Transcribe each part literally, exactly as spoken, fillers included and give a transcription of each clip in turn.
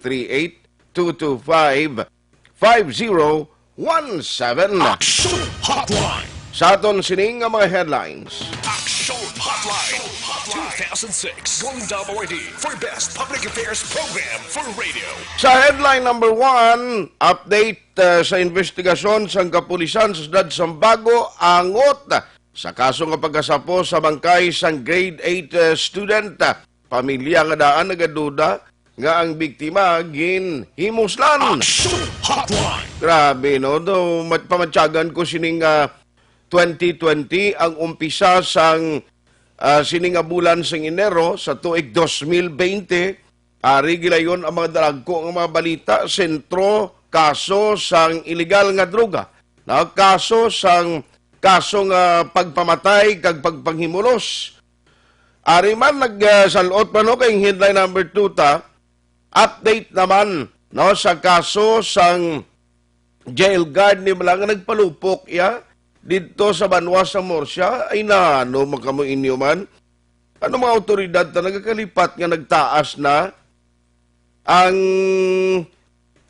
three eight two two five five zero one seven. Action Hotline. Sa aton sining nga mga headlines. Action Hotline. Two thousand six Golden Double Awardee for Best Public Affairs Program for Radio. Sa headline number one, update, uh, sa investigasyon sang kapulisan sa siyudad Sambago angot sa kaso nga pagkasapo sa bangkay sang grade eight, uh, student. Pamilya nga daan nagaduda nga ang biktima ginhimuslan. Action Hotline. Grabe, no? Do, mat-, pamatyagan ko sining, ah, twenty twenty ang umpisa sang, ah, sini nga bulan sang Enero sa tuig dos mil bente. Ari gilayon ang mga dalagko nga mga balita, sentro, kaso sang iligal nga droga, no? Kaso sang, kaso nga pagpamatay kag pagpanghimulos. Ari man, nag, ah, salot pa, no, kay headline number two ta, update naman, no, sa kaso sang jail guard ni bala nga nagpalupok iya didto sa banwa sa Murcia. Ay, nano man kamo inyo man? Ano mga awtoridad ta nagakalipat nga nagtaas na ang,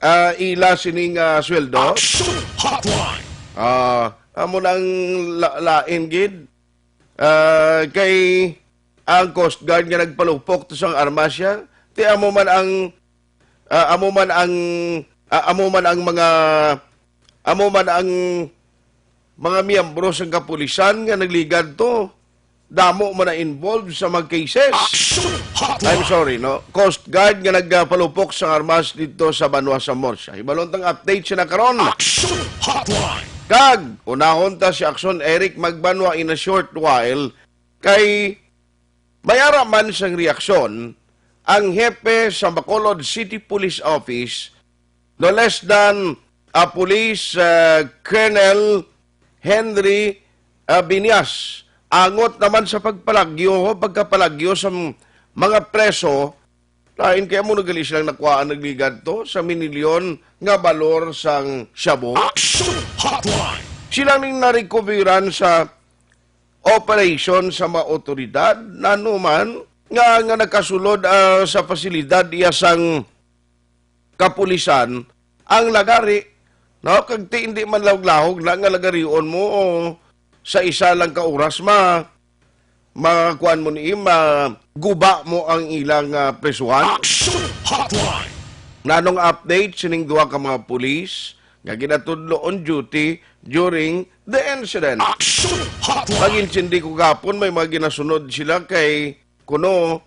ah, ila sining, ah, sweldo? Action Hotline. Ah, amo nang la-, lain gid. Ah, kay ang Coast Guard nga nagpalupok to sang armas siya, ti amo man ang, ah, amo man ang, ah, amo man ang mga, amo man ang mga miyembro sang kapulisan nga nagligad to, damo man na involved sa mga cases. Action Hotline. I'm sorry, no? Coast Guard nga nagpalupok sang armas didto sa banwa sa Murcia. Hibalon tang update siya na karon. Action Hotline. Kag unahon ta si Action Eric Magbanwa in a short while, kay may ara man sang reaksyon ang hepe sa Bacolod City Police Office, no less than, ah, Police, ah, Colonel Henry, ah, Binyas, angot naman sa pagpalagyo, pagkapalagyo sa m-, mga preso, lain kay amo na gali silang nakuhaan nagligad to sa minilyon nga balor sang shabu. Action Hotline. Sila ning narekuperan sa operasyon sa mga otoridad, nano man nga, nga nakasulod, ah, sa pasilidad iya sang kapulisan ang lagari, no? Kag ti, hindi man lahog-lahog na nga lagarion mo o sa isa lang ka oras ma-, makuan mo ni, maguba mo ang ilang, ah, presuhan. Action Hotline. Nanong update sining duha ka mga pulis nga ginatudlo on duty during the incident? Action Hotline. Pag-intindi ko gapon, may mga ginasunod sila kay kuno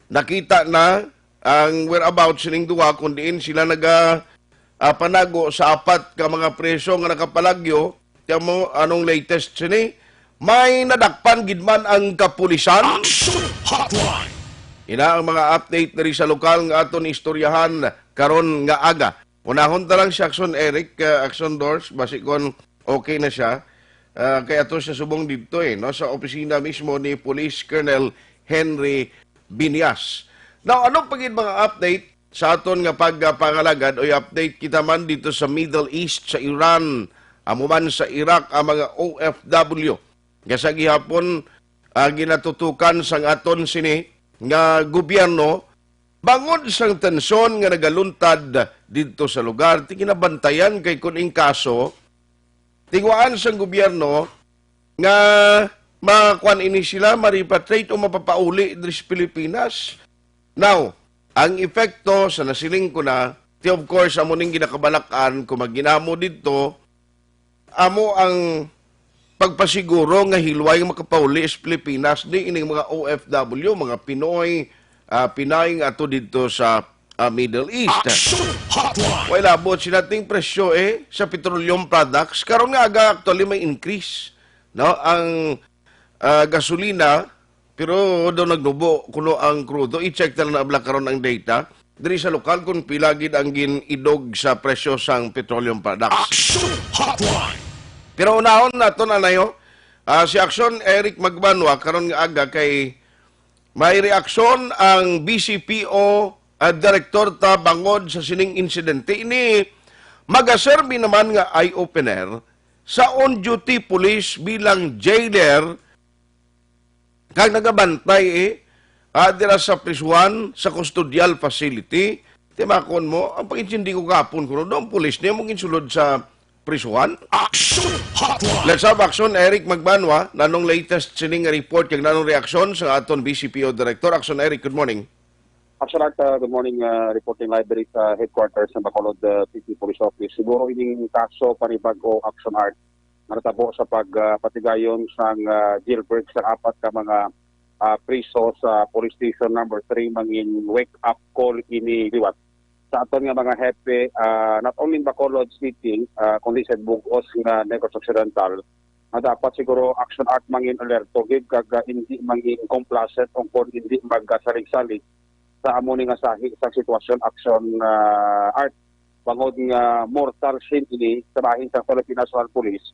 nakita na ang whereabouts sining duha, kung diin sila naga, ah, panago sa apat ka mga preso nga nakapalagyo. Tiyan mo, anong latest sini? May nadakpan gid man ang kapulisan? Action Hotline. Ina ang mga update diri sa lokal nga aton istoryahan karon nga aga. Unahon ta lang si Action Eric, ah, Action Dors, basi kon okay na siya. Ah, kay ato siya subong didto, eh, no, sa opisina mismo ni Police Colonel Henry Binyas. Now, ano pa gid mga update sa aton nga pagpangalagad? Oy, update kita man dito sa Middle East, sa Iran, amo man sa Iraq, ang mga O F W nga sa gihapon, ah, ginatutukan sang aton sini nga gobyerno bangod sang tensyon nga nagaluntad didto sa lugar. Ti ginabantayan kay kun ing kaso, tingwaan sang gobyerno nga makuan ini sila, ma-repatriate o mapapauli diri sa Pilipinas. Now, ang epekto sa nasiling ko na, ti, of course, amo ning ginakabalak-an kung magginamo didto, amo ang pagpasiguro nga hilway nga makapauli sa Pilipinas ni ining mga O F W, mga Pinoy, ah, Pinay nga ato didto sa, ah, Middle East. Action Hotline. Way labot sila ting presyo, eh, sa petroleum products. Karon nga aga, actually, may increase, no? Ang, ah, gasolina, pero daw nagnubo kuno ang krudo. I-check na lang na abla karon ang data diri sa lokal kung pila gid ang gin-idog sa presyo sang petroleum products. Action Hotline. Pero unahon nato na nayo, ah, si Action Eric Magbanwa karon nga aga kay may reaksyon ang B C P O, ah, direktor ta bangod sa sining insidente. Ini magaserbi naman nga eye-opener sa on-duty police bilang jailer kag nagabantay, eh, ah, dira sa prisuhan, sa custodial facility, Timakon mo, ang pag-intindi ko kahapon kuno, daw ang pulis niya mong insulod sa prisuhan. Action Hotline! Let's have Action Eric Magbanwa. Nanong latest sining report kag nanong reaksyon sa aton B C P O Director? Action Eric, good morning. Action Art, uh, good morning. Uh, reporting live diri sa headquarters sa Bacolod uh, City Police Office. Siguro ining kaso panibag-o, Action Art, nga natabo sa pag uh, patigayon sang uh, jailbird sa apat ka mga uh, priso sa police station number three, mangin wake up call ini liwat sa aton nga mga hepe, uh, not only in Bacolod City, uh, kundi sa bug-os nga Negros Occidental, nga dapat siguro, Action Art, mangin alerto gid kag uh, hindi mangin complacent o kon hindi magkasalig-salig sa amo ni nga sahi sa sitwasyon, Action uh, Art, bangod nga mortal sin ini sa bahin sa Philippine National Police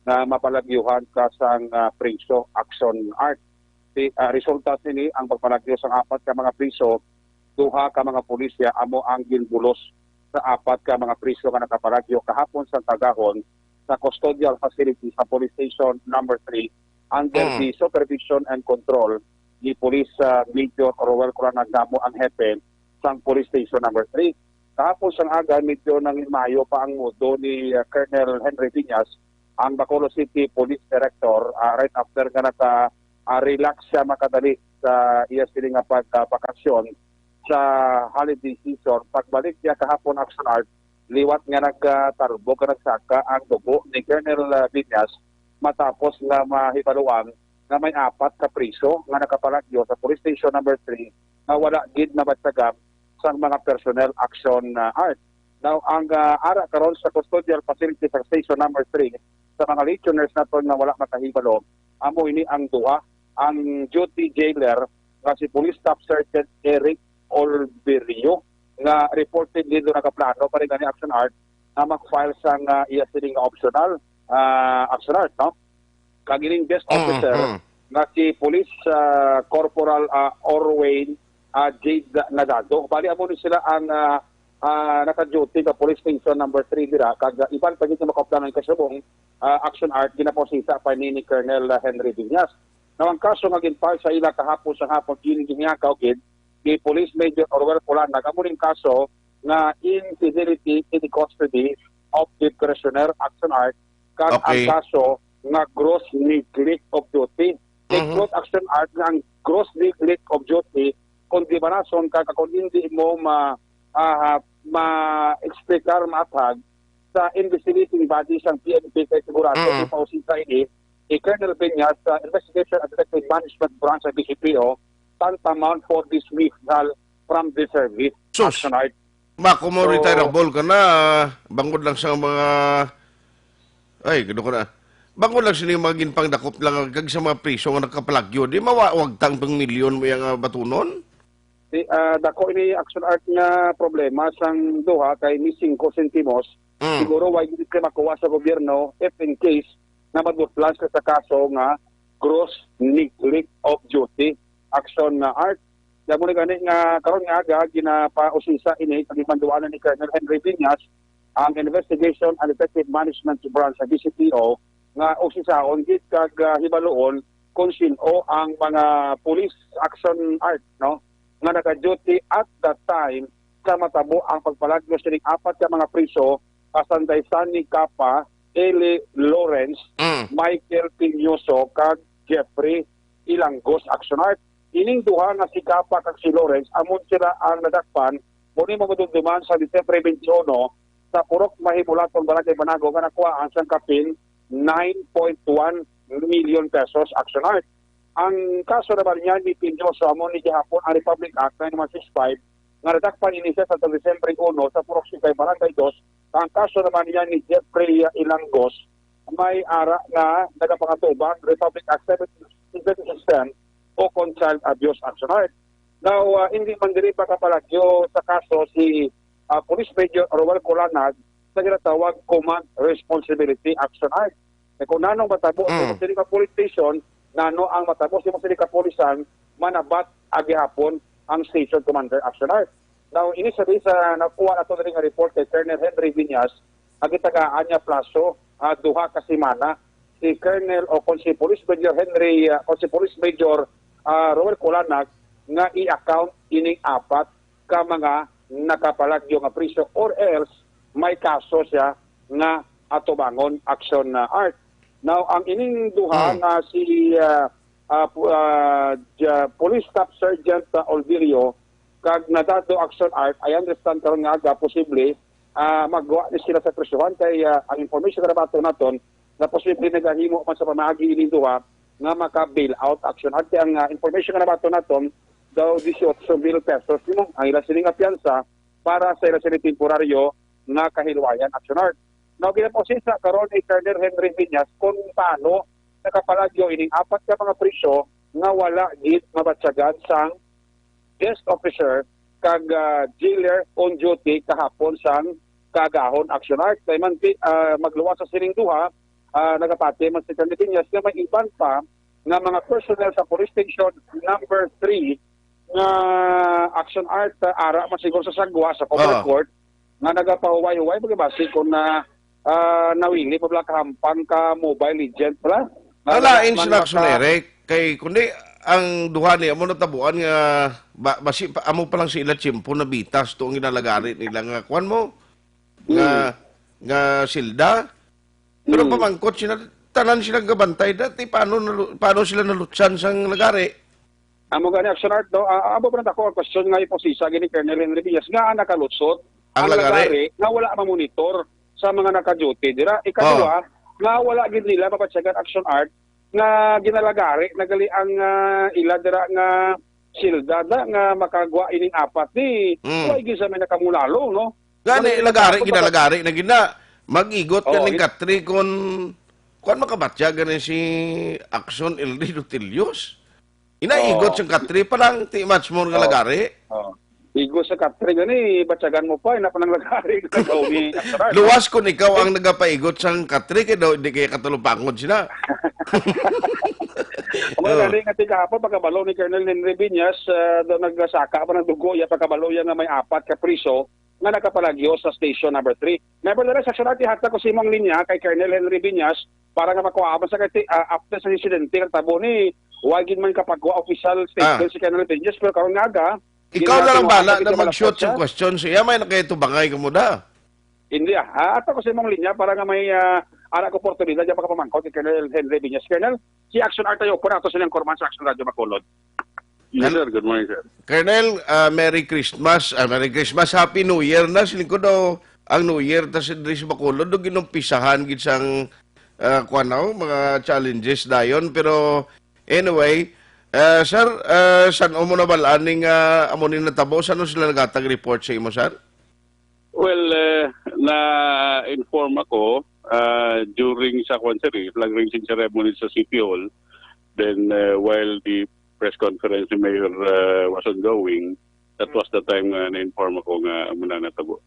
nga mapalagyuhan ka sang uh, priso, Action Art. Di, ah, resulta sini ang pagpalagyo sang apat ka mga priso, duha ka mga pulisya amo ang ginbulos sa apat ka mga priso nga nakapalagyo kahapon sang kagahon sa custodial facility sa Police Station Number Three under Mm. the supervision and control ni Police ah, Major Roel Colanag nga amo ang hepe sang Police Station Number Three. Kahapon sang aga, medyo nanginmayo pa ang mudo ni ah, Colonel Henry Viñas, ang Bacolod City Police Director, ah, right after nga naka ah, relax siya makadali sa iya sini nga pagbakasyon sa holiday season. Pagbalik niya kahapon, Action Art, liwat nga nagtarbog ka nagsaka ang dugo ni Colonel ah, Viñas matapos nga mahibaluan nga may apat ka priso nga nakapalagyo sa Police Station Number Three nga wala gid nabatsagam sang mga personnel, Action ah, Art. Now, ang ah, ara karon sa custodial facility sa Station Number Three, sa mga listeners naton nga wala makahibalo, amo ini ang duha, ang duty jailer nga si Police Staff Sergeant Eric Olberio, nga reported dito nakaplano pa rin ni Action Art na mag-file sang ah, iya sining optional ah, Action Art, no? Kag ining desk Mm, officer mm. nga si Police ah, Corporal ah, Orwin ah, Jade Nadado. Bali, amo ni sila ang ah, ah, naka-duty sa Police Station Number Three dira, kag ah, iban pa gid nga makaupdanan kasubong ah, Action Art, ginaposisa pa ni, ni Colonel ah, Henry Viñas. Now, ang kaso nga gin-file sa ila kahapon sa hapon, gin-, ginhiyakaw gid ni Police Major Orwell Colanag, amo ning kaso nga infidelity in the custody of the prisoner, Action Art, kag ang Okay. kaso nga gross neglect of duty. Take Mhm. note, Action Art, nga ang gross neglect of duty, kung di banason ka, kung hindi mo ma, ah, ma-explicar, maathag sa investigating body sang P N P kay sigurado Mm. ipausisa ini ni Colonel Peña sa Investigation and Detective Management Branch sa B C P O, tantamount for dismissal from the service. Sus! Action Art. Ba, kung mo So, retirable ka na, bangod lang sa mga, ay, gano ko na. Bangod lang sila yung mga ginpangdakop lang kag sa mga priso nga nakapalagyo. Di mawawag tang pang milyon mo yung ah, batunon? Di, ah, dako ini, Action Art, nga problema sang duha kay ni singko sentimos. Mm. Siguro why gid kay makuha sa gobyerno if in case na madutlan sa, sa kaso nga gross neglect of duty, Action nga Art. Kaya mo ni gani nga karon nga aga ginapausisa ini kag ipanduanan ni Colonel Henry Viñas ang Investigation and Effective Management Branch sa B C P O nga usisaon gid kag ah, hibaluon kung sino ang mga police, Action Art, no, nga naka-duty at that time sa matabo ang pagpalagyo sining apat ka mga priso, kasanday Sunny Capa, Eli Lawrence, Mm. Michael Piñoso, kag Jeffrey Ilangos, Action Art. Ining duha nga si Capa kag si Lawrence, amon sila ang nadakpan, muni madumduman sa Disyembre twenty-one sa Purok Mahimulaton, Barangay Banago, nga nakuhaan sang kapin nine point one million pesos, Action Art. Ang kaso naman niya ni Piñoso, amo ni gihapon ang Republic Act nine one six five, nga nadakpan ini siya sa Disyembre uno sa Purok Sikay, Barangay Dos. Ang kaso naman niya ni Jeffrey Ilangos, may ara nga nagapangatubang Republic Act seven six ten o kon Child Abuse Action Art. Now, ah, hindi man diri pa kapalagyo sa kaso si ah, Police Major Roel Colanag sa ginatawag Command Responsibility Action Art. E kung nanong matabo sa Mm. imo sini ka police station, nano ang matabo sa imo sini ka polisan, manabat agihapon ang Station Commander Action Art. Now, ini sa sa nakuha nato diri nga report kay Colonel Henry Viñas, ang gitagaan niya plaso, ah, duha ka semana si Colonel o kung si Police Major Henry, ah, o si Police Major ah, Roel Colanag nga i-account ining apat ka mga nakapalagyo nga priso, or else may kaso siya nga atubangon, Action, ah, Art. Now, ang ining duha Hmm. nga si, ah, ah, pu-, ah, Ja-, Police Staff Sergeant, ah, Olvirio kag Nadado, Action, Art, I understand karon nga aga posible, ah, magwa ni sila sa prisohan kay, ah, ang information nga nabaton naton nga posible nagahimo man sa pamaagi ining duha nga maka-bail out, Action, Art. Kay ang, ah, information nga nabaton naton daw disiotso mil pesos nimo ang ila sining nga piyansa para sa ila sini temporaryo nga kahilwayan, Action, Art. Now, ginaposisa karon ni Colonel Henry Viñas kung paano nakapalagyo ining apat ka mga priso nga wala gid mabatyagan sang desk officer kag, ah, jailer on duty kahapon sang kaagahon, Action, Art. Kay man, ah, magluwas sa sining duha, ah, nagapati man si Colonel Viñas nga may iban pa nga mga personnel sa police station number three nga, Action, Art, ah, ara man siguro sa sagwa sa cover Ah. court nga nagapahuway-huway, pagkabasi kung na, ah, nawili pa bala kahampang ka Mobile Legend pala. Nga Alain wala man sila, Action maka- Eric. Kay kundi ang duha ni amo natabuan nga ba, basi pa, amo pa lang sa ila tiyempo nabitas to ang ginalagari nila nga kuan mo nga Hmm. nga silda. Pero Hmm. pamangkot sila, tanan sila gabantay dati, paano nalu-, paano sila nalutsan sang lagari? Amo gani, Action, Art, no? Ah, amo pa lang ako ang question nga iposisa gini Colonel Henry Villas nga ang nakalutsot Ang ang lagari. lagari nga wala mamonitor sa mga naka-duty dira. Ikaduha, Oh. nga wala gid nila mabatyagan, Action, Art, nga ginalagari na gali ang, ah, ila dira nga silda da nga makagwa ining apat ni Mm. wala gid sa may nakamulalo, no? Gani, Wala gid lagari, nakapot ginalagari na gid na. Mag-igot ka Oo, ning gin- katri kon kuan makabatya gani si Action L D Dutilios. Inaigot Oo. sang katri pa lang, ti much more nga Oo. lagari. Oo. Igo sa katri gani, batyagan mo pa, ina pa nang lagari, ikaw ni Action, Art. Luwas kon ikaw ang nagapaigot sang katri, kay daw di kay katalupangod sila. Ang mga Oh. gani nga tigahapon, pagkabalo ni Colonel Henry Viñas, ah, daw nagsaka pa ng dugo, ya pagkabalo ya nga may apat ka priso nga nakapalagyo sa station number three. Nevertheless, Action, Art, ihatag ko sa imong linya kay Colonel Henry Viñas para nga makuha man sa kay, ah, after sa insidente nga tabo ni, wa gid man kapagwa official statement Ah. si Colonel Viñas, pero karon nga aga, Ikaw gina-, na lang kinuha bala sa na video mag-shoot malapit siya. Sa question sa iya, may nakitubangay ka mo da. Hindi, ah. Ah, ato ko sa imong linya para nga may, ah, anak oportunidad niya makapamangkot kay Colonel Henry Viñas. Colonel, si Action Art tayo po na ato silang kurman sa Action Radio Bacolod. Yes, Hel-, sir. Good morning, sir. Colonel, ah, Merry Christmas. Ah, Merry Christmas. Happy New Year na. Siling ko daw, ang New Year ta sa diri sa Bacolod, do ginumpisahan gid sang, ah, kuwan, no, mga challenges dayon. Pero anyway, ah, sir, ah, san-o mo nabalaan ning, ah, amo ni natabo? San-o sila naghatag report sa imo, sir? Well, eh, na-inform ako, ah, during sa kwan, sir, eh, flag raising ceremony sa City Hall. Then, eh, while the press conference ni Mayor, eh, was ongoing, that was the time nga na-inform ako nga amo na natabo.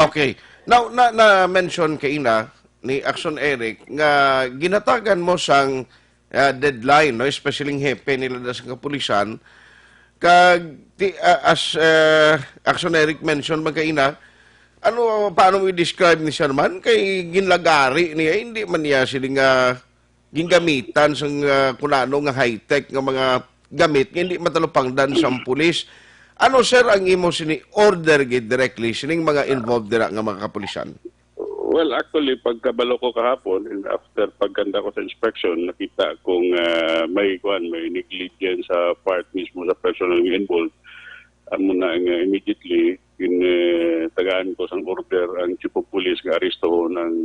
Okay. Now, na, na-mention kaina ni Action Eric nga ginatagan mo sang, ah, deadline, no? Especially ang hepe nila da sa kapulisan. Kag, ti-, ah, as, ah, Action Eric mention man kaina, ano, paano mo i-describe ni siya naman? Kay ginlagari niya, hindi man niya sila nga gingamitan sang, ah, kung ano nga high-tech nga mga gamit nga hindi matalupangdan sang pulis. Ano, sir, ang imo sini order gid directly sining mga involved dira nga mga kapulisan? Well, actually, pagkabalo ko kahapon, and after pagkanda ko sa inspection, nakita kong, ah, may, kuwan, may negligence sa part mismo sa personnel nga involved. Amo na nga immediately, gin-, eh, tagaan ko sang order ang chief of police nga arestohon ang,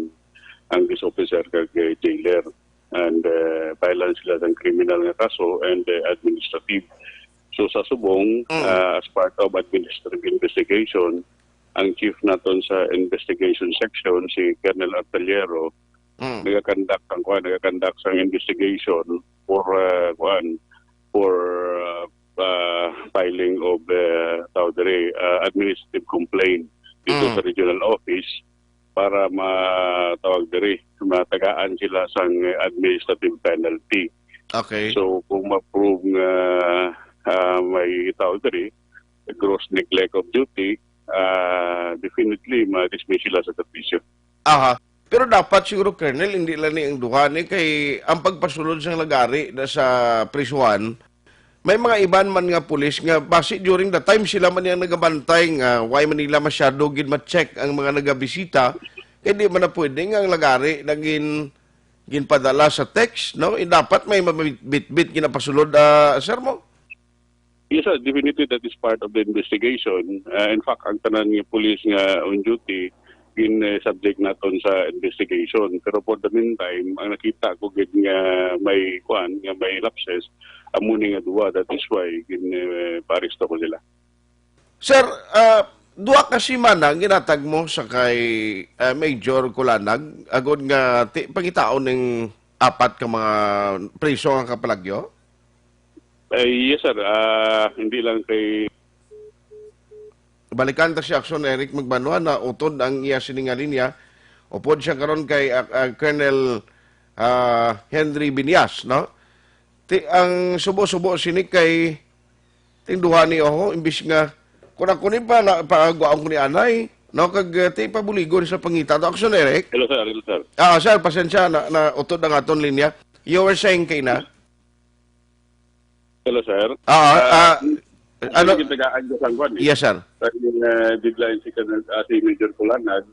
ang this officer kag, eh, jailer. And, eh, file-an sila sang criminal nga kaso and, eh, administrative. So, sa subong, Mm. ah, as part of administrative investigation, ang chief naton sa investigation section, si Colonel Artillero, Mm. nagakandak ang, kuwan, nagakandak sang investigation for, ah, kuwan, for, ah, ah, filing of, eh, tawag diri, ah, administrative complaint dito Mm. sa regional office para matawag diri, matagaan sila sang administrative penalty. Okay. So, kung ma-prove nga, ah, may tawag diri, gross neglect of duty, ah, definitely ma-dismiss sila sa serbisyo. Aha. Pero dapat siguro, Colonel, hindi lang ni ang duha ni kay ang pagpasulod sang lagari na sa prisuhan, May mga iban man nga pulis nga basi during the time sila man yang nagabantay nga why man nila masyado gid ma-check ang mga nagabisita, kay di man na pwede nga ang lagari nagin ginpadala sa text, no? Eh, dapat may mabitbit ginapasulod, ah, sir mo? Yes, sir. Definitely, that is part of the investigation. Uh, in fact, ang tanan nga pulis nga on duty, gin, eh, subject naton sa investigation. Pero for the meantime, ang nakita ko gid nga may, kuan, nga may lapses, amo ni nga duwa. That is why gin, eh, paaresto ko sila. Sir, ah, duha ka semana ang ginatag mo sa kay, ah, Major Kulanag, agod nga ti-, pangitaon ning apat ka mga preso nga kapalagyo? Eh, yes, sir. Ah, hindi lang kay Balikan ta si Action Eric Magbanwa na utod ang iya sining nga linya. Upod siya karon kay, ah, ah, Colonel, ah, Henry Binyas, no? Ti-, ang subo-subo sini kay ting duha ni, oho, imbis nga, kung ako ni pa, na, paaguan ko ni anay, no? Kag, ah, ti pabuligon sa pangita to. Action Eric? Hello, sir. Hello, sir. Ah, sir, pasensya na, na utod ang aton linya. You were saying kay na? Hello, sir. Ah, ah, Ah, ah, ano? Hindi tagaan ko sang kwan, eh. Yes, sir. Sa, uh, deadline si Colonel, ah, si Major Kulanag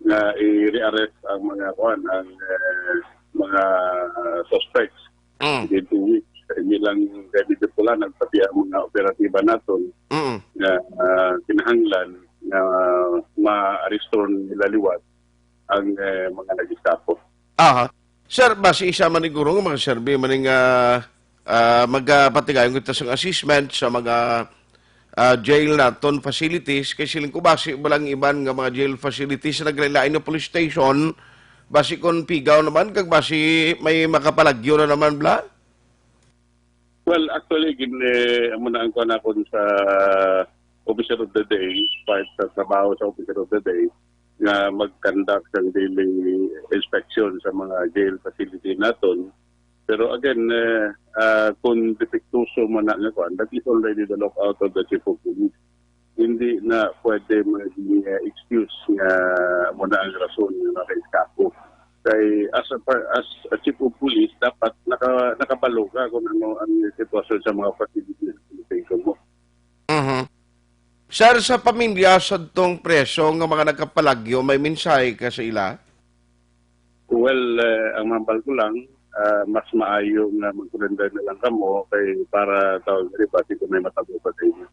nga i-rearrest ang mga kwan, ang, eh, mga, ah, suspects Mm. within two weeks. Hindi lang kay Major Kulanag, pati ang mga operatiba naton Mm. nga, ah, kinahanglan nga ma-arresto nila liwat ang, eh, mga nag-eskapo. Aha. Sir, basi isa man ni guro nga mga survey man nga, ah, magapatigayon kita sa assessment sa mga, ah, jail naton facilities, kay siling ko basi ba lang iban nga mga jail facilities sa naglain-lain nga police station, basi kon pigaw naman, kag basi may makapalagyo na naman bla? Well, actually, gin, eh, amo na ang kuwan nakon sa Officer of the Day, part sa trabaho sa Officer of the Day, nga mag-conduct ng daily inspection sa mga jail facility naton. Pero again, eh, ah, kung depektuso man na nga kuwan, that is already the lookout of the Chief of Police. Hindi na pwede maging, eh, excuse nga amo na ang rason nga naka-eskapo. Kay as a par-, as a chief of police, dapat naka-, nakabalo ka kung ano ang sitwasyon sa mga facility sa station mo. Mhm. Sir, sa pamilya sadtong preso nga mga nagkapalagyo, may mensahe ka sa ila? Well, eh, ang mambal ko lang, ah, mas maayo nga mag-surrender na lang kamo kay para tawag diri, basi kung may matabo pa sa inyo.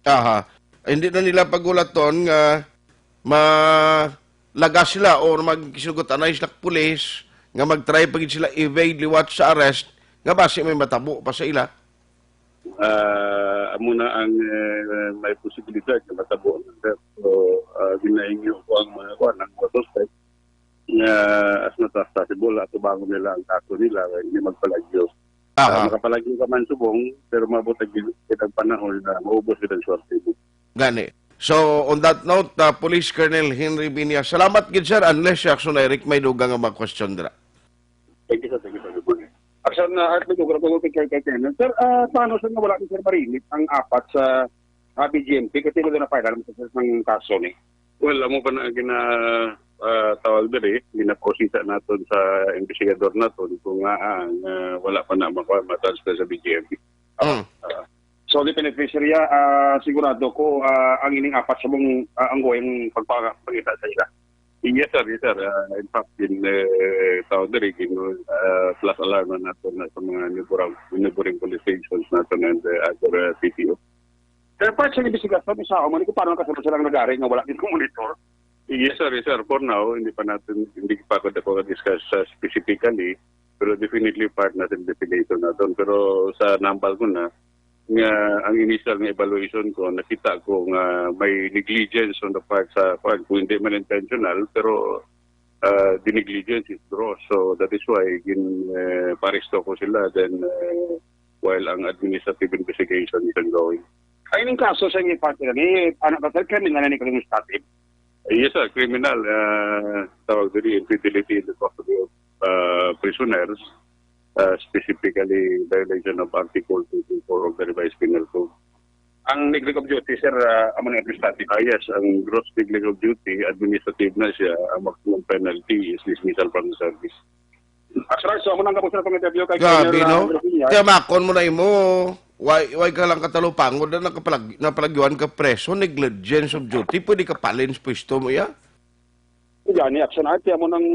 Aha. Hindi na nila pagulaton nga malagas sila or magkisugot anay sila pulis nga mag-try pa gid sila evade liwat sa arrest nga basi may matabo pa sa ila. Ah, amo na ang, eh, may posibilidad nga matabo na, sir. So, ah, ginainyo ko ang mga, kuwan, ang mga suspect nga as much as possible, atubangon nila ang kaso nila, kay hindi magpalagyo. Aha. Ah, makapalagyo ka man subong, pero maabot ang gid-, gid ang panahon na maubos gid ang swerte mo. Gani. So, on that note, uh, Police Colonel Henry Binya, salamat gid, sir. Unless si Action Eric may dugang nga mga question dira. Thank you, sir. Thank you, sir. Good morning. Action, uh, Art, may dugang ako kay, kay, kay Colonel. Sir, ah, paano, sir, nga wala ni Sir Marinit ang apat sa, ah, B G M P? Kasi wala na file, alam mo, sir, ng kaso ni. Well, amo pa na gina, ah, tawag diri, ginaprosesa naton sa investigador naton kung nga, ah, nga wala pa na makuha, matransfer sa B G M P. Mm. Ah. So, definitely, sir, ya, ah, sigurado ko, ah, ang ining apat sa mong, ah, ang goyang pagpapakita sa ila. Yes, sir. Yes, sir. Ah, in fact, in, eh, tawag diri, in, ah, flash alarm na nato na sa mga neighboring, neighboring police stations nato and, eh, other, ah, C P O. Sir, part sa investigasyon, isa, o, man, kung paano ang kasunod silang nagari nga wala din monitor? Yes, sir. Yes, sir. For now, hindi pa natin, hindi pa ako dako discuss sa specifically, pero definitely part natin investigation naton. Pero sa nambal ko na, nga ang initial nga evaluation ko, nakita ko nga may negligence on the part sa, kuwan, kung hindi man intentional, pero, uh, the negligence is gross. So that is why gin, eh, paresto ko sila. Then, eh, while ang administrative investigation is ongoing. Ay, ning kaso sa inyo, partner, ni, ano ba, sir, criminal na ni administrative? Yes, sir, criminal. Uh, tawag diri, infidelity in the custody of, uh, prisoners, uh, specifically violation of Article two two four of the Revised Penal Code. Ang neglect of duty, sir, ah, amo na administrative? Ah, yes, ang gross neglect of duty, administrative na siya. Ang maximum penalty is dismissal from the service. Action Art, so amo na ang kabusta sa interview kay Grabe, Colonel, no? ah, Andres Villar. Kaya makon mo na imo, why, why ka lang katalupangod na nakapalag, napalag-, napalagyoan ka preso, negligence of duty, pwede ka palin sa pwesto mo, ya? Gani, Action Art, kaya mo nang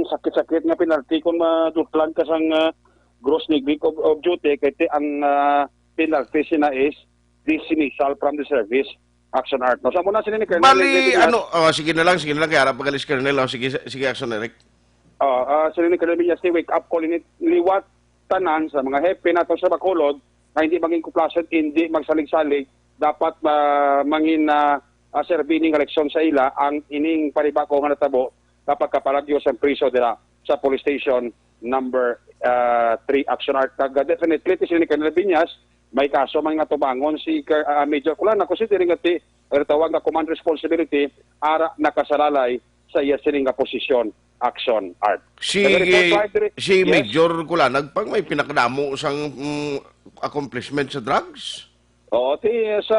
sakit-sakit nga penalty kung madutlan ka sang ah, gross neglect of, of duty, kay ti ang ah, penalty sina is dismissal from the service, Action Art. No? Sa muna sila ni Colonel Bali, Enriquez, ano, oh, sige na lang, sige na lang, kaya harap pagalis Colonel, oh, sige, sige, Action Eric. Oh, ah, sila ni Colonel Villas, ni wake up call ini liwat tanan sa mga hepe nato sa Bacolod nga hindi maging kuplason, hindi magsalig-salig, dapat ma mangin ah, ah, serbi ning eleksyon sa ila ang ining panibako nga natabo kapag kapalagyo sa priso dira sa police station number ah, three, Action Art. Kag ah, definitely, ti sila ni Colonel Viñas, may kaso man nga tubangon si Car- ah, Major Kulan. Ako si diri nga ti ang tawag nga command responsibility ara nakasalalay sa iya sini nga posisyon, Action Art. Si, Nag-report live diri- si Yes. Major Kulanag pang may pinakadamo sang mm, accomplishment sa drugs? Oo, ti sa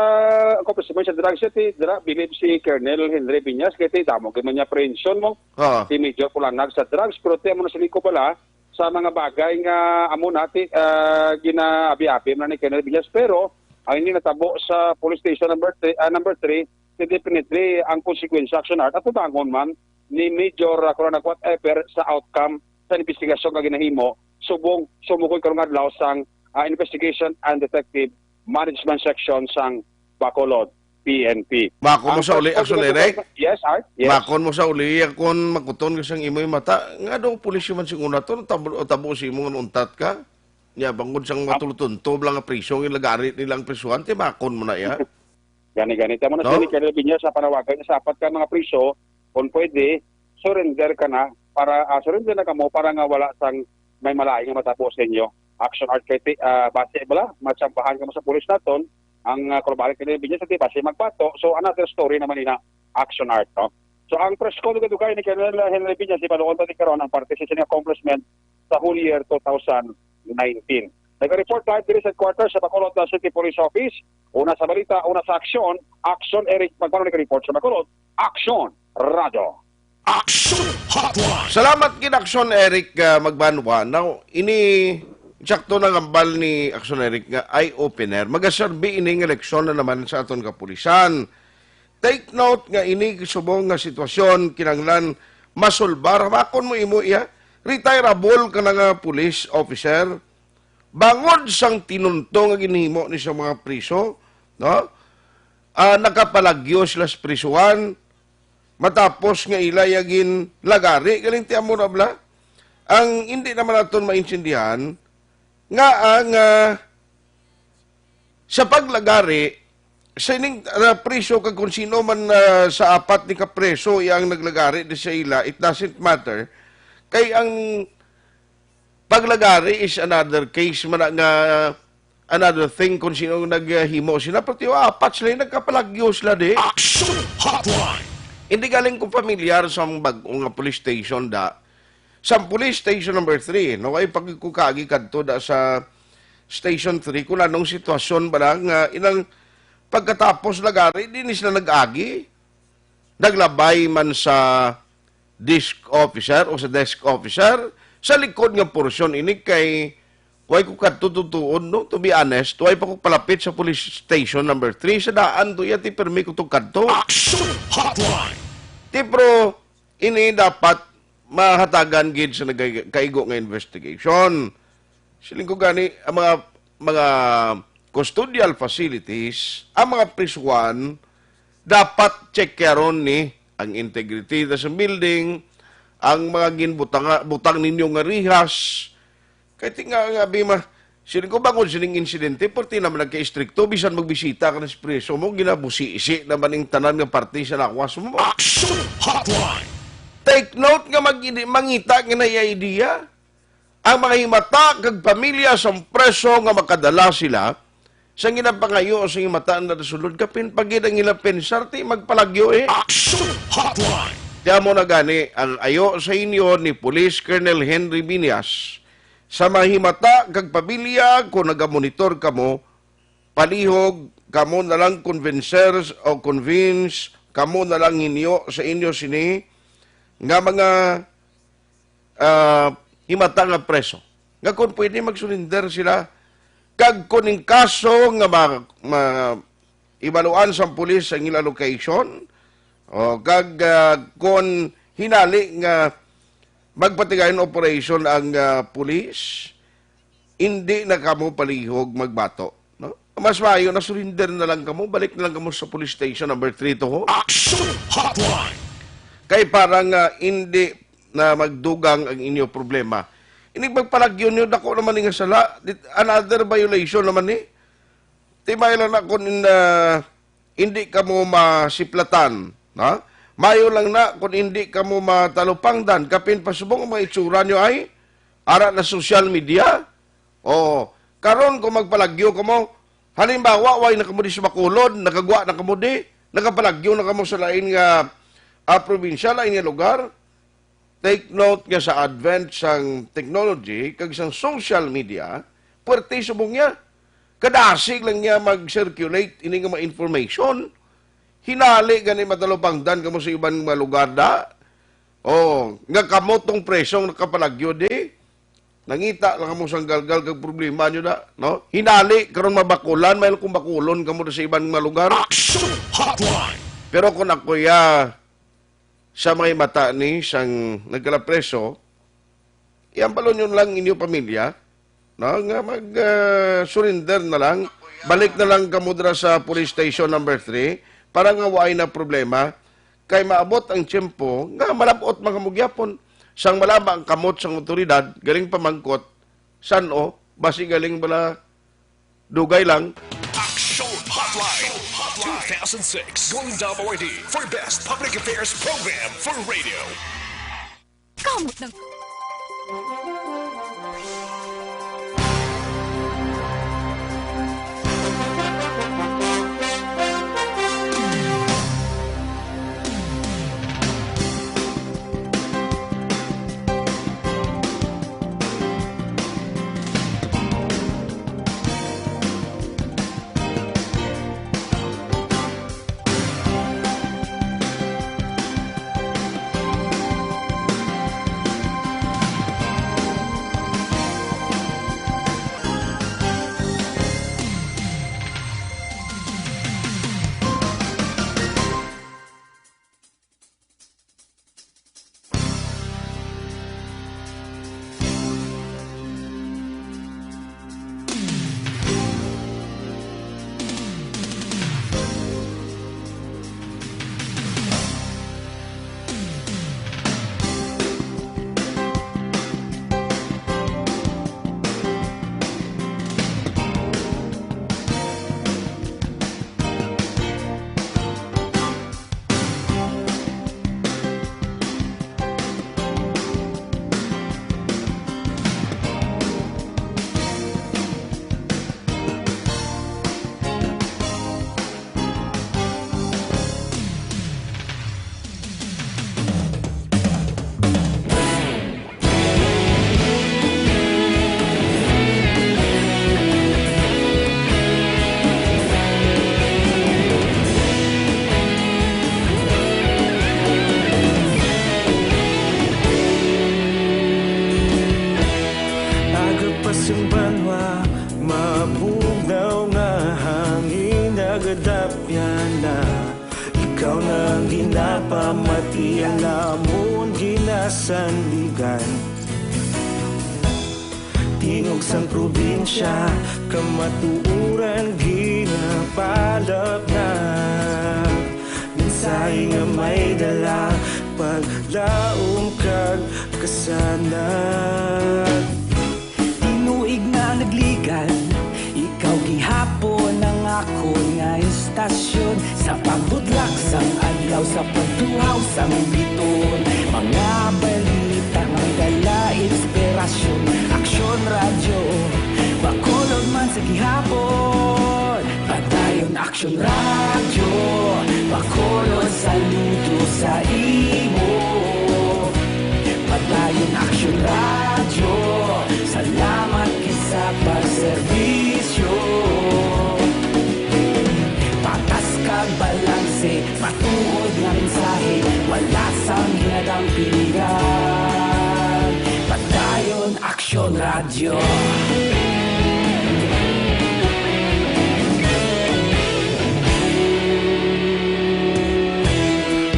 accomplishment sa drugs, ti dira bilib si Colonel Henry Viñas kay ti damo gyud man niya aprehension mo Oh. si Major Kulanag sa drugs, pero ti amo na sila ko pala sa mga bagay nga amo na ti ah, ginaabi-abi man ni Colonel Viñas, pero ang ini natabo sa police station number three, ah, number three, ti definitely ang consequence, Action Art, at tubangon man ni Major ah, Kulanag whatever sa outcome sa investigasyon nga ginahimo subong sumukoy karong adlaw sang ah, Investigation and Detective Management Section sang Bacolod P N P. Mako mo Ang sa uli, pag- Action Eric? Yes, Art. Yes. Makon mo sa uli, kung makuton ka sang imoy mata, nga daw pulis man sing una to, tabo, tabo si imo nga untat ka? Nya, bangod sang mga tulutunto, lang nga priso, ang ilagari nilang prisuhan, ti makon mo na iya. Gani-gani. Tama na No? Sir Colonel Viñas sa panawagan niya sa apat ka mga priso, kung pwede, surrender ka na para ah, surrender na kamo para nga wala sang may malain nga matabo sa inyo. Action Art kay ti- ah, base bala, matsambahan kamo sa pulis naton, ang uh, Colonel Viñas ti base magbato. So another story naman ina, Action Art, no? So ang press con dugay-dugay ni Colonel Henry Viñas, ibaluon ta ni karon ang parte sa sini accomplishment sa whole year two thousand nineteen. Nag-report live diri sa headquarters sa Bacolod City Police Office. Una sa balita, una sa aksyon, Action Eric Magmano nag-report sa Bacolod. Action Radio. Action Hotline. Salamat gid, Action Eric uh, Magbanwa. Now, ini sakto na gambal ni Action Eric nga eye-opener. Magaserbi ining eleksyon na naman sa aton kapulisan. Take note nga ini subong nga sitwasyon kinanglan masulbar. Makon mo imo iya, retireable ka na nga police officer. Bangod sang tinunto nga ginhimo ni sa mga priso, no? Ah, nakapalagyo sila sa prisuhan matapos nga ila ya ginlagari. Galing ti amo na bala. Ang hindi naman naton maintindihan nga ang ah, sa paglagari sa ining ah, priso kag kung sino man ah, sa apat ni ka preso iya ang naglagari di sa ila, it doesn't matter. Kay ang paglagari is another case man na nga another thing kung sino ang naghimo sila. Pero tiyo, apat sila yung nagkapalagyo sila di. Action Hotline. Hindi galing ko familiar sa bag-o nga police station da. Sa police station number three, no, ay pag ko kaagi kadto da sa station three kung anong sitwasyon ba lang nga inang pagkatapos nagari, di ni sila nag-agi. Naglabay man sa desk officer o sa desk officer, sa likod nga porsyon ini kay way ko kadto tutuon, no? To be honest, way pa ko palapit sa police station number three. Sa daan to, yati permi ko to kadto. Action Hotline. Ti, pero ini dapat mahatagan gid sa nagkaigo nga investigation. Siling ko gani, ang mga, mga custodial facilities, ang mga prisuhan, dapat check karon ni ang integrity sa building, ang mga ginbutang butang ninyo nga rihas. Kay ti nga, nga abi ma, siling ko bangod sining insidente, perti naman nagka-istrikto, bisan magbisita ka na sa preso mo, ginabusisi naman ang tanan nga parte sa lawas mo. Action Hotline. Take note nga mag mangita nga na idea. Ang mga himata kag pamilya sang preso nga makadala sila sa ginapangayo sa himata na nasulod kapin pagid ang ilang pensar ti magpalagyo eh. Action Hotline. Kaya mo na gani ang ayo sa inyo ni Police Colonel Henry Viñas sa mga himata kag pamilya kung nagamonitor kamo, palihog kamo na lang convincers o convince kamo na lang hinyo sa inyo sini nga mga ah, himata nga preso. Nga kung pwede, mag-surrender sila. Kag kung in kaso nga ma-, ma-, ibaluan sang pulis ang ila location, o kag, ah, kung hinali nga magpatigayon operation ang, ah, pulis, hindi na kamo palihog magbato, no? Mas maayo na surrender na lang kamo, balik na lang kamo sa police station number three to ho. Action Hotline! Kay parang, ah, hindi na magdugang ang inyo problema. Inig magpalagyo niyo, dako naman ni nga sala. Dit-, another violation naman ni. Timay lang na kung in, ah, hindi kamo masiplatan, ha? Mayo lang na kung hindi kamo matalupangdan. Kapin pasubong ang mga itsura nyo ay ara na social media. O, karon kung magpalagyo kamo, halimbawa, way na kamo di sa Bacolod, nakagwa na kamo di, nakapalagyo na kamo sa lain nga, ah, probinsya, lain nga lugar. Take note nga sa advent sang technology kag sang social media, puwerte subong niya. Kadasig lang niya mag-circulate ini nga mga information. Hinali gani matalupangdan kamo sa iban nga mga lugar da. Oh, nga kamo tong presong nakapalagyo di. Nangita lang kamo sang galgal kag problema nyo da, no? Hinali karon mabakulan, may kung bakulon kamo da sa iban nga lugar. Action Hotline! Pero kung ako ya, sa mga mata ni sang nagkalapreso, iambalon nyo lang inyo pamilya, no, nga mag, ah, surrender na lang, balik na lang kamo dira sa police station number three para nga waay na problema. Kay maabot ang tiyempo nga malab-ot man kamo gyapon. Sang malaba ang kamot sang awtoridad, galing pamangkot, san-o, basi galing bala dugay lang. Action Hotline two thousand six Golden Dome Awardee for Best Public Affairs Program for Radio. Kamot ng Aga pa sing banwa, mabugnaw nga hangin, nagadapyan na. Ikaw na ang ginapamati, ang lamon ginasandigan. Tingog sang probinsya, kamatuoran ginapalapnag. Mensahe nga may dala, paglaom kag kasanag. Tinuig na nagligad, ikaw gihapon ang akon nga istasyon. Sa pagbudlak sang adlaw, sa pagtuhaw sang biton, mga balita may dala inspirasyon. Aksyon Radyo, Bacolod man sa gihapon. Padayon Aksyon Radyo, Bacolod, saludo sa imo. Padayon Aksyon Radyo, salamat gid sa pagserbisyo. Patas kag balanse, matuod nga mensahe, wala sang ginadampingan. Padayon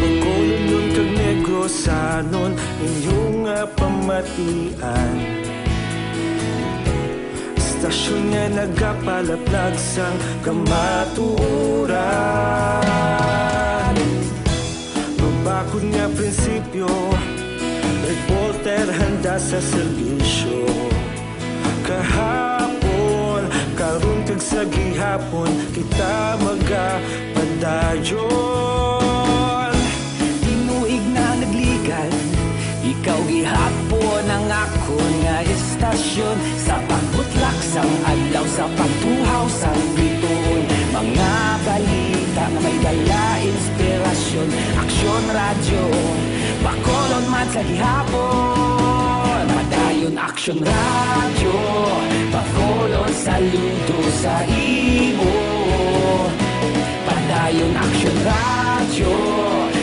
Bacolodnon kag Negrosanon, inyo nga pamatian. Istasyon nga nagapalaplag sang kamatuoran. Mabakod nga prinsipyo, reporter handa sa serbisyo. Kahapon, karon kag sa gihapon, kita magapadayon. Tinuig na nagligan, ikaw gihapon ang akon nga istasyon. Sa pagbutlak sang adlaw, sa pagtuhaw sang bituon, mga balita nga may dala inspirasyon. Aksyon Radyo, Bacolod man sa gihapon. Padayon Aksyon Radyo, Bacolod, saludo sa imo. Padayon Aksyon Radyo,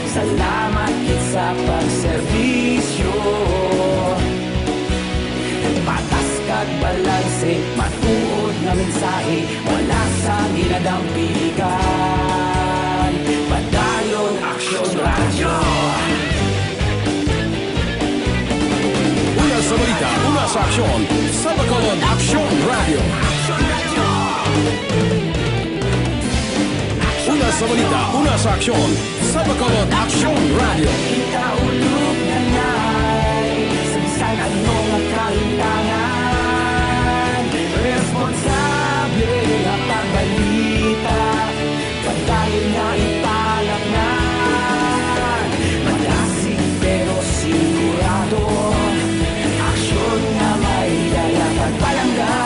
salamat gid sa pagserbisyo. Patas kag balanse, matuod nga mensahe, wala sang ginadampigan. Padayon Aksyon Radyo. Una sa balita, una sa aksyon, sa Bacolod Aksyon Radyo. Una sa balita, una sa aksyon, sa Bacolod Aksyon Radyo. Kita ulog nanay sa bisan ano nga kahitangan. Responsable nga pagbalita, padayon nga ipalapnan. Madasig pero sigurado, aksyon nga may dala pagpalangga.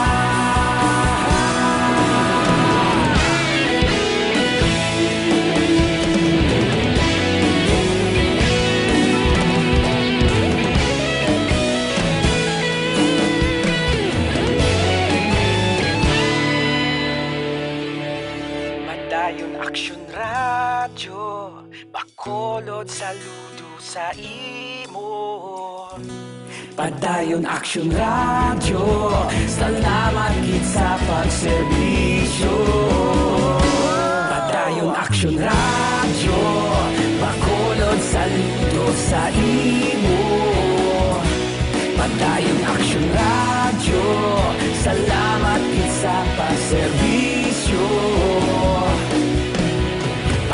Padayon Aksyon Radyo, Bacolod, saludo sa imo. Padayon Aksyon Radyo, salamat gid sa pagserbisyo. Padayon Aksyon Radyo, Bacolod, saludo sa imo. Padayon Aksyon Radyo, salamat gid sa pagserbisyo.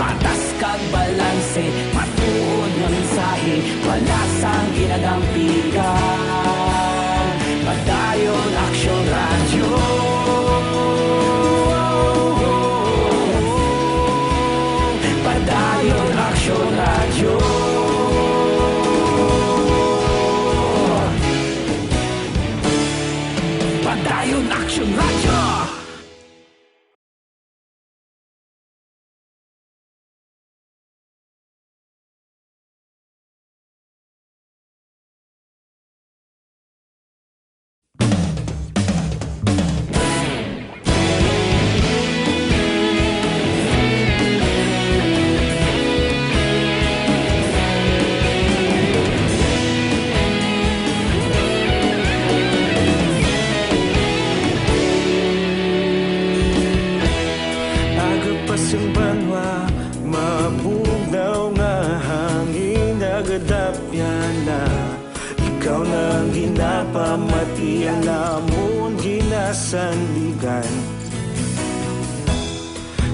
Patas kag balanse, matuod nga mensahe, wala sang ginadampigan. Padayon Aksyon Radyo. Padayon Aksyon Radyo. Padayon Aksyon Radyo. Aga pa sing banwa, mabugnaw nga hangin, nagadapyan na. Ikaw na ang ginapamati, alamon ginasandigan.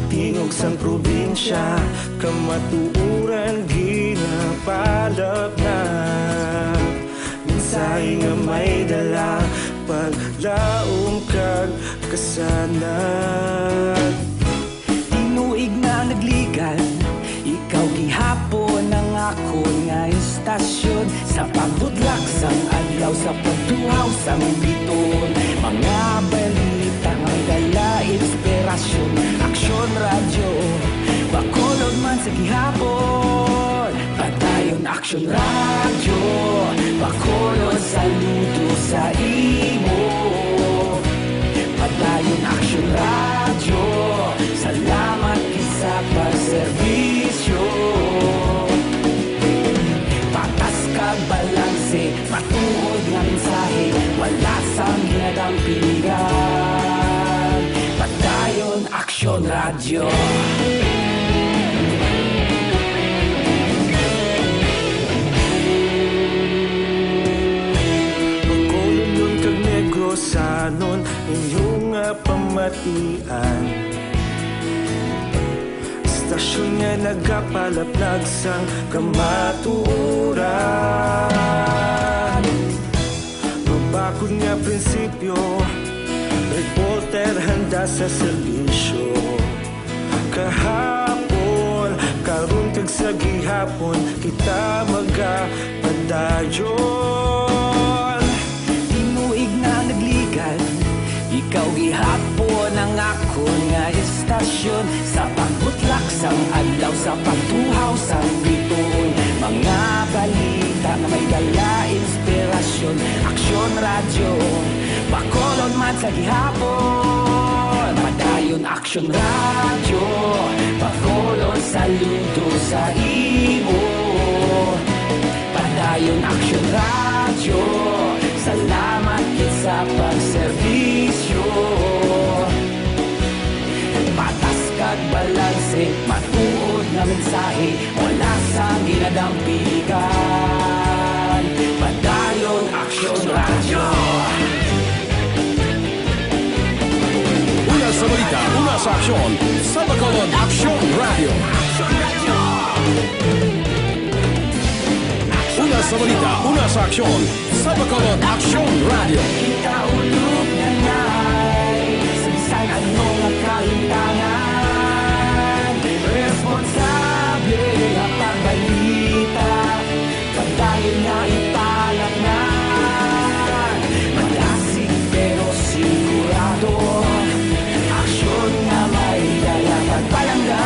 Tingog sang probinsya, kamatuoran ginapalapnag. Mensahe nga may dala, paglaom kag kasanag. Tinuig na nagligan, ikaw gihapon ang akon nga istasyon. Sa pagbutlak sang adlaw, sa pagtuhaw sang bituon, mga balita nga may dala inspirasyon. Aksyon Radyo, Bacolod man sa gihapon. Padayon Aksyon Radyo, Bacolod, saludo sa imo. Padayon Aksyon Radyo, salamat gid sa pagserbisyo. Patas kag balanse, matuod nga mensahe, wala sang ginadam Radyo. Bacolodon kag Negrosanon, inyo nga pamatian. Istasyon nga nagapalaplag sang kamatuoran. Mabakod nga prinsipyo, reporter handa sa serbisyo. Kahapon, karon kag sa gihapon, kita magapadayon. Tinuig na nagligad, ikaw gihapon ang akon nga istasyon. Sa pagbutlak sang adlaw, sa pagtuhaw sang bituon, mga balita nga may dala inspirasyon. Aksyon Radyo, Bacolod man sa gihapon. Padayon Aksyon Radyo, Bacolod saludo sa imo. Padayon Aksyon Radyo, salamat gid sa pagserbisyo. Patas kag balanse, matuod nga mensahe, wala sang ginadampigan. Padayon Aksyon Radyo. Una sa balita, una sa aksyon, sa Bacolod Aksyon Radyo. Una sa balita, una sa aksyon, sa Bacolod Aksyon Radyo. Kita ulog na ngay, sa bisan ano nga kalimtangan, responsable nga pagbalita. Padayon nga italaknan, madasig pero sigurado. Aksyon nga may dala pagpalangga.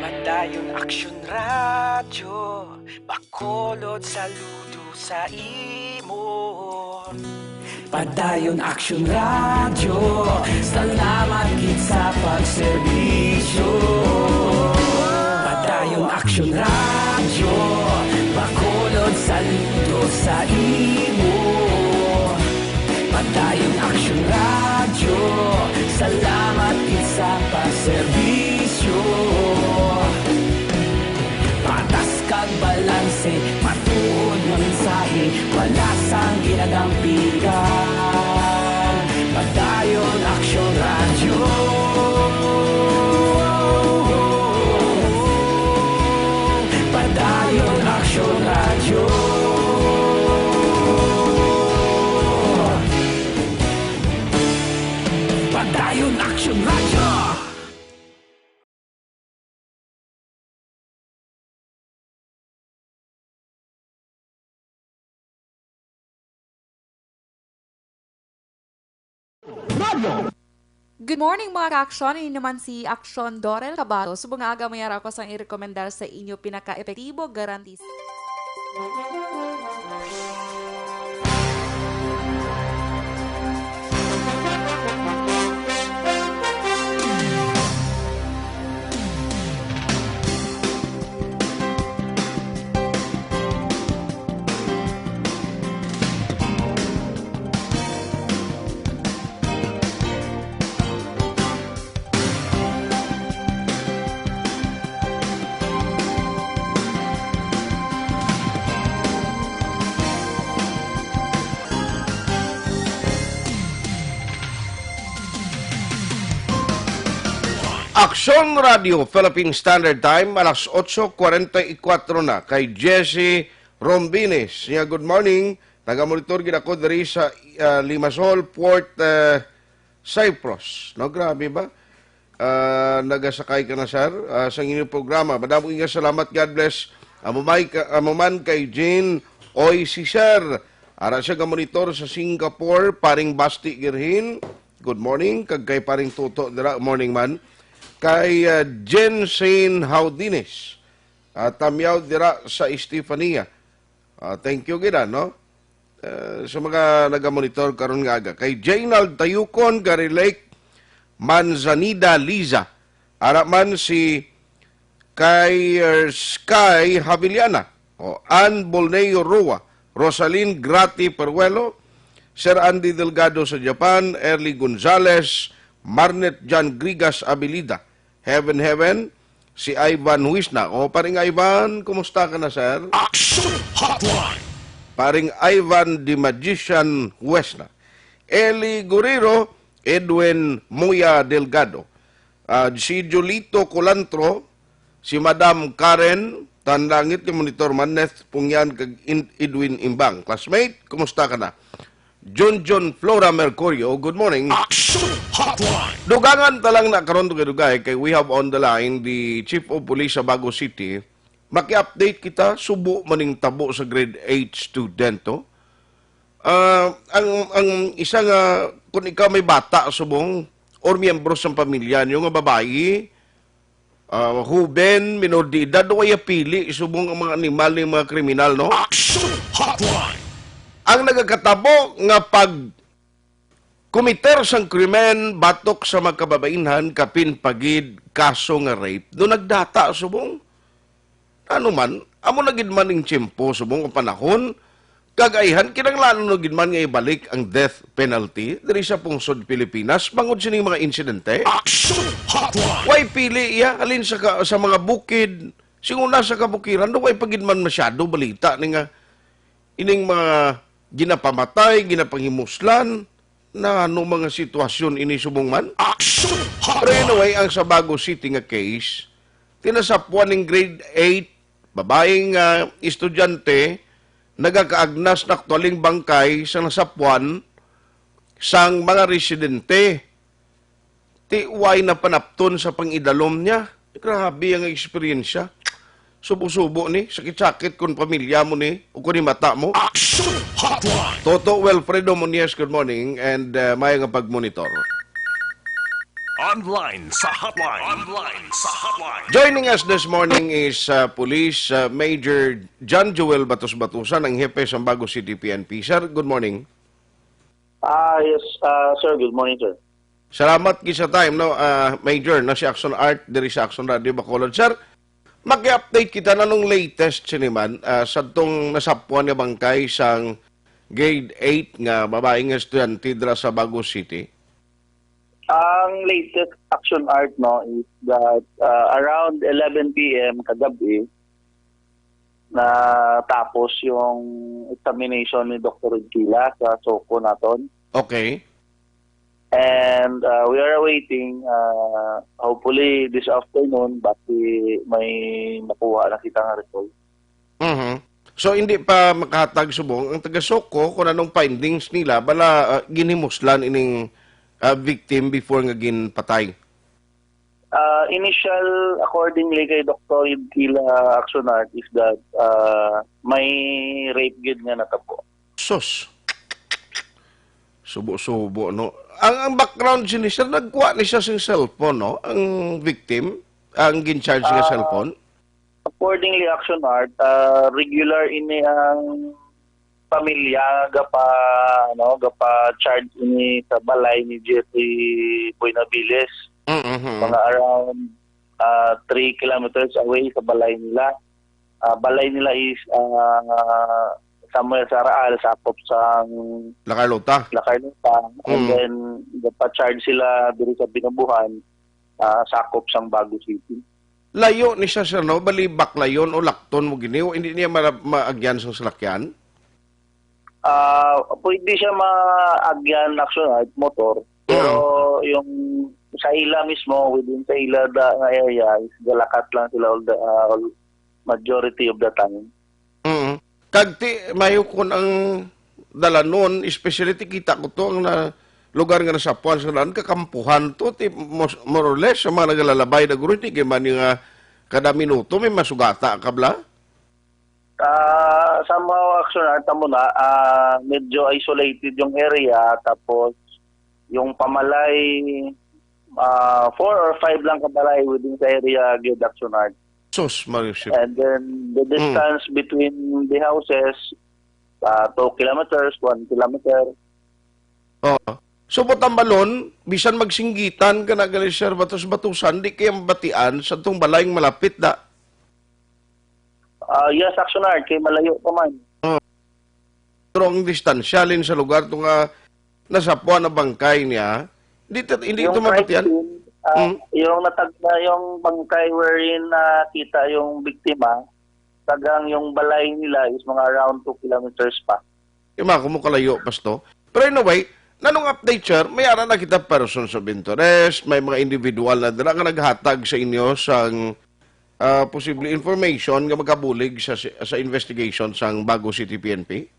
Padayon Aksyon Radyo, Bacolod saludo sa imo. Padayon Aksyon Radyo, salamat gid sa pagserbisyo. Padayon Aksyon Radyo, Bacolod saludo sa imo. Padayon Aksyon Radyo, salamat gid sa pagserbisyo. Patas kag balanse, matuod nga mensahe, wala sang ginadampigan. Padayon Aksyon Radyo. Padayon Aksyon Radyo. Padayon Aksyon Radyo. Good morning, mga ka-aksyon. Ini naman si Aksyon Dorel Cabato. Subong nga aga, may ara ko sang irekomendar sa inyo pinaka-epektibo, garantis. Aksyon Radio Philippine Standard Time, alas otso kwarenta y kuwatro na. Kay Jesse Rombines niya, good morning. Nagamonitor gid ako diri sa, ah, Limassol, Port, ah, Cyprus. No, grabe ba? Ah, nagasakay ka na, sir, ah, sa inyong programa. Madamo nga salamat. God bless. Amo may ka-, amo man kay Jean Oy, si sir. Ara siya gamonitor sa Singapore, paring Basti Girhin. Good morning. Kag kay paring Toto dira, morning man. Kay, ah, Jensen Haudines. Ah, Tamyaw dira sa Estefania. Ah, thank you gid, ah, no? ah, sa mga nagamonitor karon nga aga. Kay Jaynald Tayukon, Gary Lake, Manzanida Liza. Ara man si kay, er, Sky Haviliana, o Ann Bolneo Rua, Rosalyn Grati Peruelo, Sir Andy Delgado sa Japan, Erly Gonzalez, Marnet John Grigas Abilida, Heaven Heaven, si Ivan Huisna. O, Paring Ivan, kumusta ka na, sir? Action Hotline! Paring Ivan the Magician Huesna, Eli Guerrero, Edwin Moya Delgado, ah, si Julito Colantro, si Madam Karen Tanlangit, ni Monitor Maneth Pungyan, kag In-, Edwin Imbang. Classmate, kumusta ka na? Junjun Flora Mercurio, good morning. Action Hotline! Dugangan ta lang na karon, dugay-dugay, kay we have on the line the Chief of Police sa Bago City. Maki-update kita, subo man ning tabo sa grade eight student, oh. Ah, ang, ang isa nga, kung ikaw may bata subong, or miyembro sa pamilya niyo nga babayi, ah, huben, minor de edad, way pili subong ang mga animal ni mga kriminal, no? Action Hotline! Ang nagakatabo nga pag kumiter sang krimen batok sa mga kababainhan, kapin pa gid kaso nga rape, do nagdata subong. Ano man, amo na gid man ning tiyempo subong ang panahon, kag ayhan kinahanglan na gid man nga ibalik ang death penalty diri sa pungsod Pilipinas bangod sining mga insidente. Action Hotline! Way pili iya, halin sa ka-, sa mga bukid, sing una sa kabukiran, do way pa gid man masyado balita ni nga ining mga ginapamatay, ginapanghimuslan, na ano mga sitwasyon ini subong man? Action Pero Hotline! Anyway, ang sa Bago City nga case, tinasapwan ning grade eight, babaeng, ah, estudyante, nagakaagnas na aktualing bangkay sa nasapwan sang mga residente. Ti way na panapton sa pangidalom niya. Grabe ang eksperyensya. Subo-subo ni, sakit-sakit kung pamilya mo ni, o kung mata mo. Action Hotline! Toto Wilfredo Muñez, good morning, and, uh, may nga pagmonitor. Online sa hotline. Online sa hotline. Joining us this morning is, uh, Police, uh, Major John Joel Batos Batusan, ang hepe sa Bago City P N P. Sir, good morning. Ah, yes, ah, sir. Good morning, sir. Salamat gid sa time, no, ah, Major, na si Action Art diri sa Action Radio Bacolod. Sir, maki-update kita na nung latest sini man, ah, sa tong nasapwan nga bangkay sang grade eight nga babae nga estudyante dira sa Bago City. Ang latest, Action Art, no, is that, ah, around eleven P M kagabi, natapos yung examination ni Doktor Ed Kila sa SOCO naton. Okay. And, uh, we are awaiting, uh, hopefully this afternoon, basi may makuha na kita nga result. Mhm. So, hindi pa makahatag subong ang taga SOCO kung anong findings nila, bala, uh, ginhimuslan ining, uh, victim before nga ginpatay? Ah, initial, accordingly kay Doktor Ed Kila, Action Art, is that, ah, may rape gid nga natabo. Sus. Subo-subo, no? Ang, ang background sini, sir, nagkuha ni siya sing cellphone, no? Ang victim, ang gin-charge nga Ah, cellphone? Accordingly, Action Art, ah, regular ini ang pamilya gapa, ano, gapa-charge ini sa balay ni Jeffrey Buenaviles. Mm-hmm. Mga around, ah, three kilometers away sa balay nila. Ah, balay nila is, ah, somewhere sa Raal, sakop sa La Carlota. La Carlota. And Mm. then, gapa-charge sila diri sa Binabuhan, ah, sakop sang Bago City. Layo ni siya, sir, no? Bali, baklayon o lakton mo gini, o hindi niya ma-, maagyan sa salakyan? Ah, pwede siya maagyan, actually, at motor. Pero Mm. yung sa ila mismo, within sa ila da, nga area, is galakat lang sila all the, ah, all, majority of the time. Mm. Kag ti, mayo kun ang dalanon, especially ti kita ko to, ang na, lugar nga nasapwan sa daan, kakampuhan to, ti, mos-, more or less, sa mga nagalalabay na guro, di kay man yung, ah, kada minuto may masugata ka bla? Ah, somehow, actually, ata mo na, ah, medyo isolated yung area, tapos yung pamalay, ah, four or five lang kabalay within sa area, gyud, Action Art. Sus, Mario Ship. And then, the Mm. distance between the houses, Ah, two kilometers, one kilometer. Oh. So, Batambalon, bisan magsinggitan ka na gali, sir, batos-batusan, di kaya mabatian sa tong balay nga malapit da? Ah, yes, Action Art, kay malayo pa man. Oh. Pero ang distansya lin sa lugar to nga nasapuan ang bangkay niya, di ta-, hindi ito Yung crime mabatian? scene, ah, Hmm? yung natag-, na yung bangkay wherein nakita yung biktima, tagang yung balay nila is mga around two kilometers pa. Ima ko mo kalayo, pasto. Pero anyway, nanong update, sir? May ara na kita persons of interest, may mga individual na dira nga naghatag sa inyo sang, ah, posible information nga makabulig sa, sa investigation sang Bago City P N P?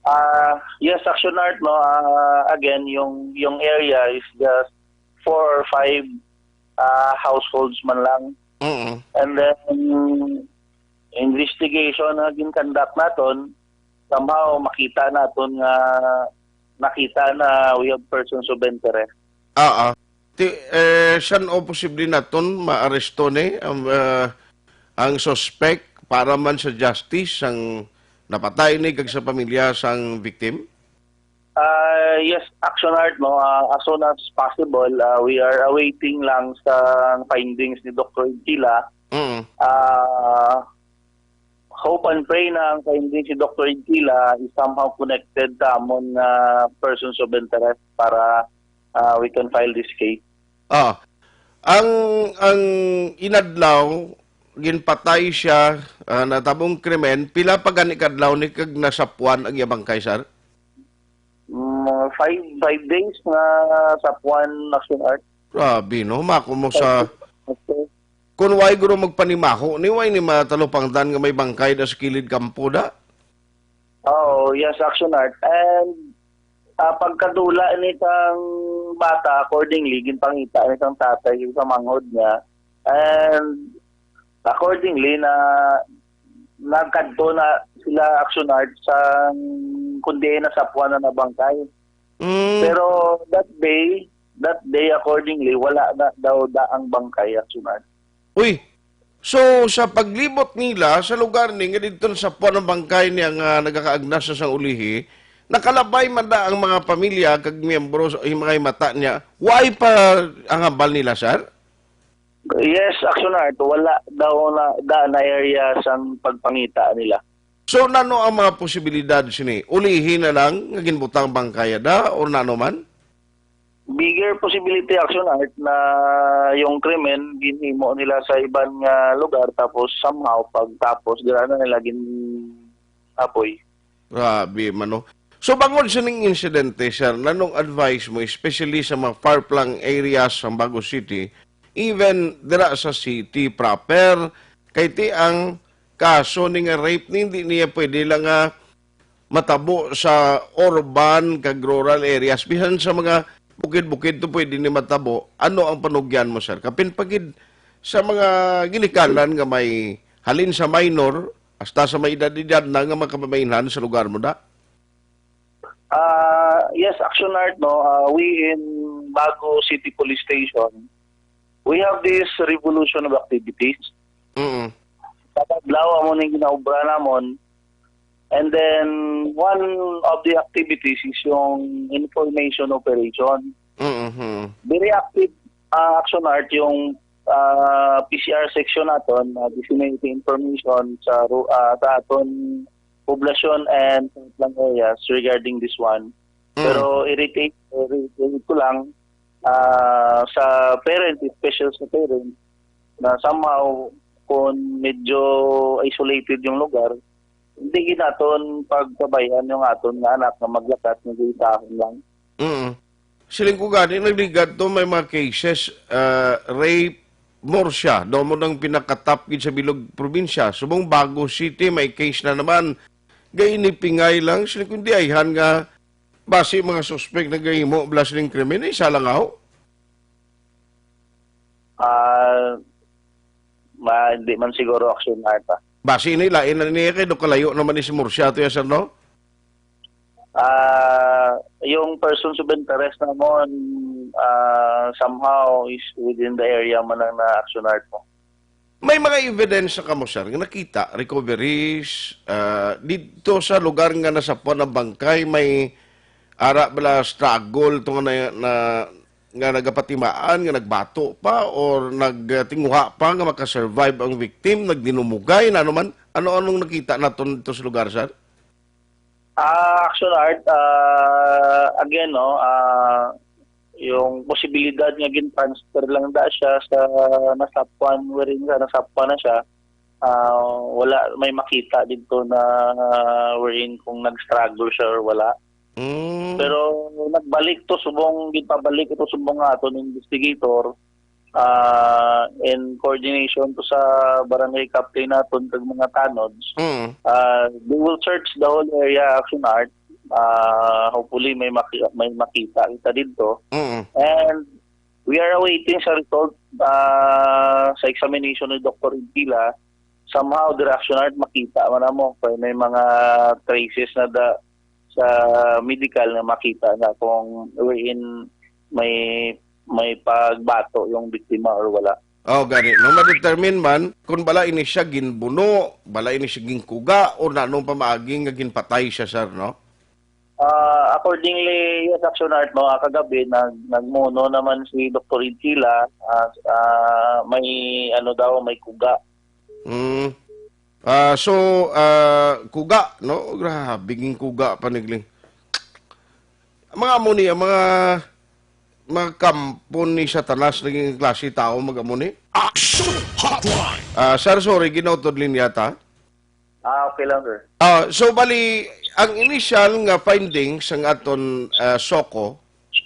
Ah, yes, Action Art, no. Ah, again, yung yung area is just four or five ah, households man lang. Mm. And then, investigation na gin-conduct naton, somehow makita naton nga nakita na we have persons of interest. Ah, ah. Ti, eh, san o posible naton maaresto ni ang, ah, ang suspect para man sa justice sang napatay ni kag sa pamilya sang victim? Ah, yes, Action Art, no. Ah, as soon as possible, ah, we are awaiting lang sa findings ni Doktor Igkila. Mm. Ah, hope and pray na ang findings ni Doktor Igkila is somehow connected sa amon nga persons of interest para, ah, we can file this case. Ah, ang, ang inadlaw, ginpatay siya, ah, natabong krimen, pila pa gani kadlaw ni kag nasapuan ang iyang bangkay, sir? Mm, five, five days nga sapuan, Action Art. Grabe, no? Mako mo sa, Okay. Kung way guro magpanimaho ni, way ni matalupangtan nga may bangkay da sa kilid kampo da? Oo, yes, Action Art. And, ah, pagkadula ni sang bata, accordingly, ginpangita ni sang tatay sa manghod niya. And accordingly, na nagkadto na sila, Action Art, sa kundi nasapuan na nabangkay. Mm. Pero that day, that day, accordingly, wala na daw da ang bangkay, Action Art. Uy, so sa paglibot nila sa lugar ni nga didto nasapuan ang bangkay niya nga nagakaagnas na sang ulihi, nakalabay man da ang mga pamilya kag miyembro sa mga himata niya. Way pa ang hambal nila, sir? Yes, Action Art, wala daw na, da na area sang pagpangita nila. So, nano ang mga posibilidad sini? Ulihi na lang nga ginbutang bangkay da or nano man? Bigger possibility, Action Art, na yung krimen ginhimo nila sa iban nga lugar, tapos somehow pagtapos dira na nila gin-apoy. Grabe man, no? So, bangod sa ning insidente, sir, nanong advice mo, especially sa mga far-flung areas sa Bago City, even dira sa city proper, kay ti ang kaso ni nga rape ni, hindi niya pwede lang nga matabo sa urban kag rural areas, bisan sa mga bukid-bukid to pwede ni matabo. Ano ang panugyan mo, sir? Kapin pa gid sa mga ginikanan nga may halin sa minor hasta sa may edad-edad na nga makababainhan sa lugar mo da? Ah, yes, Action Art, no. Ah, we in Bago City Police Station, we have this revolution of activities. Mm. Sa adlaw, amo ning ginaobra namon. And then, one of the activities is yung information operation. Mm-hmm. Very active, ah, Action Art yung, ah, P C R section naton, ah, disseminating information sa ru-, ah, sa aton poblasyon and far-flung areas regarding this one. Mm. Pero irritate, irritate ko lang, ah, sa parent, special sa parent, na somehow, kung medyo isolated yung lugar, hindi gid naton pagpabayaan yung aton nga anak nga maglakat, nag-iisahon lang. Mm. Siling ko gani, nagligad to, may mga cases, ah, rape, Murcia, daw mo nang pinakatap gid sa bilog probinsya. Subong Bago City, may case na naman. Gay inipingay lang, siling ko, hindi ayhan nga basi mga suspek nagahimo bala sining krimen, isa lang aho. Ah, ma-, hindi man siguro, Action Art, ah. Basi ini, lain na niya kay do kalayo naman ni si Murcia to ya, sir, no? Ah, yung persons of interest namon, ah, somehow is within the area man ang na-, Action Art mo. May mga ebidensya kamo, sir, nga nakita, recoveries, ah, didto sa lugar nga nasapwan ang bangkay, may ara bala struggle to nga na, na, nga nagapatimaan, nga nagbato pa, or nagtinguha pa nga makasurvive ang victim, nagdinumugay, na ano man? Ano-anong nakita naton dito sa lugar, sir? Ah, Action Art, ah, again, no, ah, yung posibilidad nga gin-transfer lang da siya sa nasapwan, wherein sa nasapwan na siya, ah, wala may makita dito na wherein kung nag-struggle siya or wala. Mm. Pero nagbalik to subong, gipabalik ito subong nga aton investigator, ah, in coordination to sa barangay captain naton kag mga tanods. Mm. Ah, they will search the whole area, Action Art. Ah, hopefully may maki- may makita kita didto. Mm. And we are awaiting sa result, ah, sa examination ni Doctor Intila. Somehow, the Action Art, makita man namo kay may mga traces na da sa medical na makita na kung wherein may may pagbato yung biktima or wala. Oh, gani. No, ma-determine man kung bala ini siya ginbuno, bala ini siya ginkuga, o nanong pamaagi nga ginpatay siya, sir, no? Ah, accordingly, yes, Action Art, no, ah, kagabi, nag, nagmuno naman si Doktor Intila, ah, ah, may, ano daw, may kuga. Mm. Ah, so, ah, kuga, no? Grabe, ginkuga pa nagling. Mga amo ni, ang mga, mga kampo ni Satanas, naging klase tao, mag-amo ni. Action Hotline. Ah, sir, sorry, ginautod linya ta. Ah, okay lang, sir. Ah, so, bali, ang initial nga findings sang aton, ah, SOCO,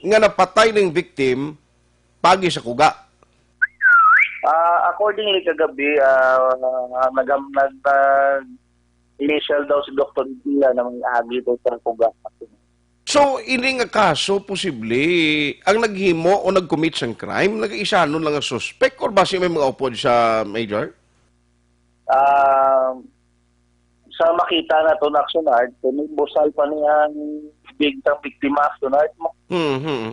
nga napatay ning victim, pagi sa kuga. Ah, accordingly, kagabi, ah, nag, nag, nag, initial daw si Doktor Intila na may agi daw sa kuga. So, ini nga kaso, posible, ang naghimo o nag-commit sang crime, nag-isa nun lang ang suspect or basi may mga upod sa major? Ah, sa makita naton, Action Art, kung may busal pa niya ang big sang biktima, Action Art, mo. Hmm, hmm.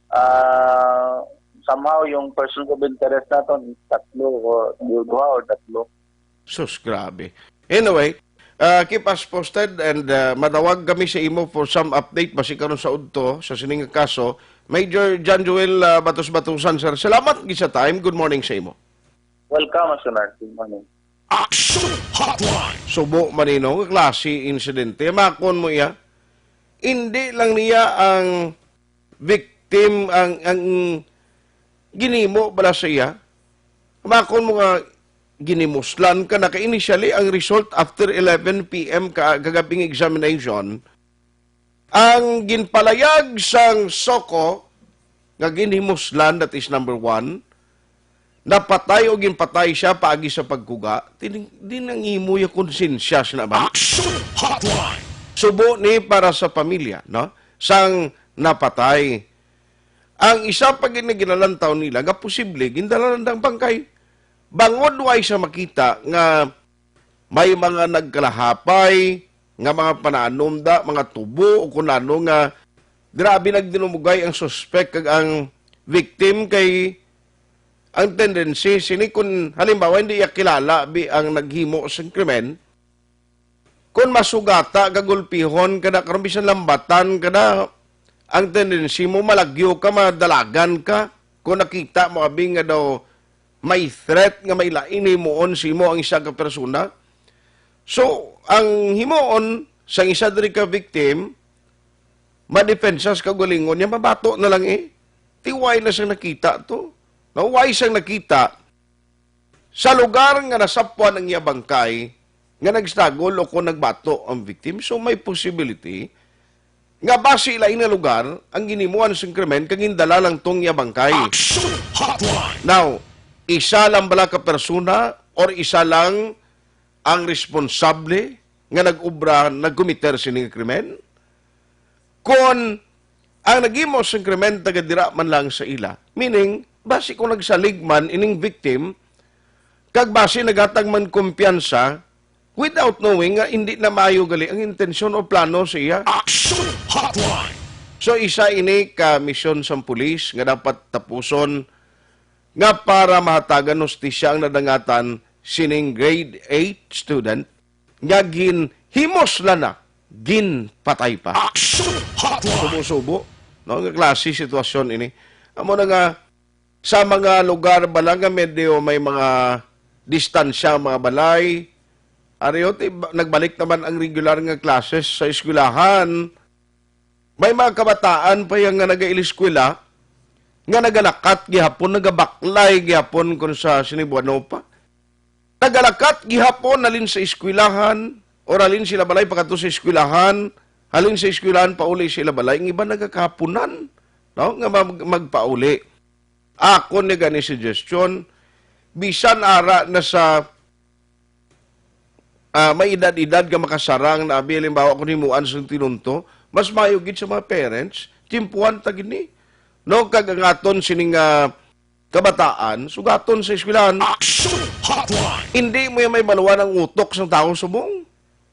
Ah, somehow, yung persons of interest naton, tatlo o duha or tatlo. Sus, grabe. Anyway, uh, keep us posted and uh, madawag kami sa imo for some update basi karon sa udto sa sining nga kaso. Major John Joel uh, Batos Batusan, sir. Salamat gid sa time. Good morning sa imo. Welcome, Action Art. Good morning. Action Hotline. Subo man ni, no, nga klase insidente. Makon mo iya. Hindi lang niya ang victim ang ang ginimo bala sa iya. Makon mo nga ginimuslan ka na kay initially ang result after eleven P M ka kagabing examination, ang ginpalayag sang SOCO nga ginhimuslan, that is number one, napatay o ginpatay siya paagi sa pagkuga, di nang imo ya konsensya sina ba? Action Hotline. Subo ni para sa pamilya, no? Sang napatay. Ang isa pa gid nga ginalantaw nila nga posible gindala lang ang bangkay. Bangod way sa makita nga may mga nagkalahapay nga mga pananom da, mga tubo o kun ano nga grabe nagdinumugay ang suspect kag ang victim kay ang tendency sini kun halimbawa hindi iya kilala bi ang naghimo sang krimen, kun masugata ka gulpihon ka na karon bisan lambatan ka na ang tendency mo malagyo ka, madalagan ka kung nakita mo abi nga daw may threat nga may lain himuon sa imo ang isa ka persona. So, ang himuon sang isa diri ka victim, madepensa sa kaugalingon niya, mabato na lang eh. Tiway na siyang nakita to. Nauway siyang nakita sa lugar nga nasapwan ang iya bangkay nga nagstagol o kung nagbato ang victim. So, may possibility nga basi lain nga lugar ang ginimuan sang krimen kag gindala lang tong iya bangkay. Action Hotline. Now, isa lang bala ka persona or isa lang ang responsable nga nag-ubra, nagkomiter sini nga krimen? Kon ang naghimo sang krimen taga dira man lang sa ila, meaning, basi kung nagsalig man ining victim, kag basi naghatag man kumpiyansa, without knowing nga hindi na maayo gali ang intensyon o plano sa iya. Action Hotline. So, isa ini ka misyon sang pulis nga dapat tapuson nga para mahatagan hustisya ang nadangatan sining grade eight student nga ginhimos la na, ginpatay pa. Action Hotline! Subo-subo, no, nga klase sitwasyon ini. Amo na nga, sa mga lugar bala nga medyo may mga distansya ang mga balay, ari, o, ti-, ba-, nagbalik naman ang regular nga classes sa eskwelahan. May mga kabataan pa yan nga nagailiskwela, nga nagalakat gihapon, nagabaklay gihapon kung sa Sinibuano pa. Nagalakat gihapon halin sa eskwelahan, or halin sila balay pakadto sa eskwelahan, halin sa eskwelahan pauli sa ila balay, ang iban nagakahaponan, no, nga mag-, magpauli. Akon ni gani suggestion, bisan ara na sa, ah, may edad-edad nga makasarang na abi, halimbawa, kung himuan sa tinunto, mas maayo gid sa mga parents, timpuhan ta gini. No, kag ang aton sining, ah, kabataan, sugaton sa eskwelahan. Action Hotline! Hindi mo yan may baluan ang utok sang tawo subong.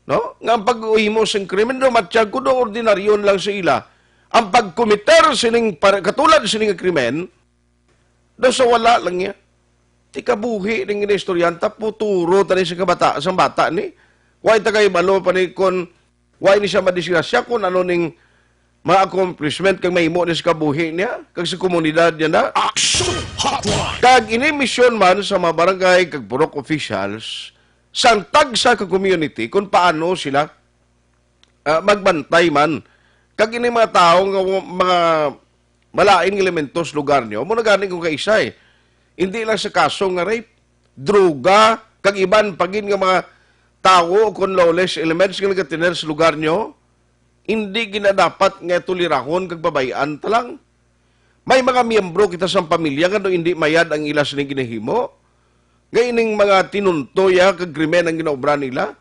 No? Nga ang pag-uhimo sang krimen, do, matyag ko, do, ordinaryon lang sa ila. Ang pagkomiter sining par-, katulad sining krimen, do sa wala lang niya. Ti kabuhi ning inistoryahan ta, puturo tani sa kabata, sa bata ni. Way ta kay balo pa ni kon way ni siya madisgrasya, kon ano ning mga accomplishment kag mahimo ni sa kabuhi niya, kag sa komunidad niya na. Action Hotline! Kag ini misyon man sa mga barangay kag purok officials, sang tagsa ka community, kung paano sila ah, magbantay man. Kag ini mga tawo nga wa-, mga malain nga elemento sa lugar niyo, amo na gani kung kaisa, eh. Hindi lang sa kaso nga rape, droga, kag iban pa gid nga mga tawo o kon lawless elements nga nagatener sa lugar niyo, hindi gina dapat nga tulirahon kag pabay-an ta lang. May mga miyembro kita sang pamilya nga daw hindi mayad ang ila sining ginahimo, nga ining mga tinuntoya kag krimen ang ginaobra nila.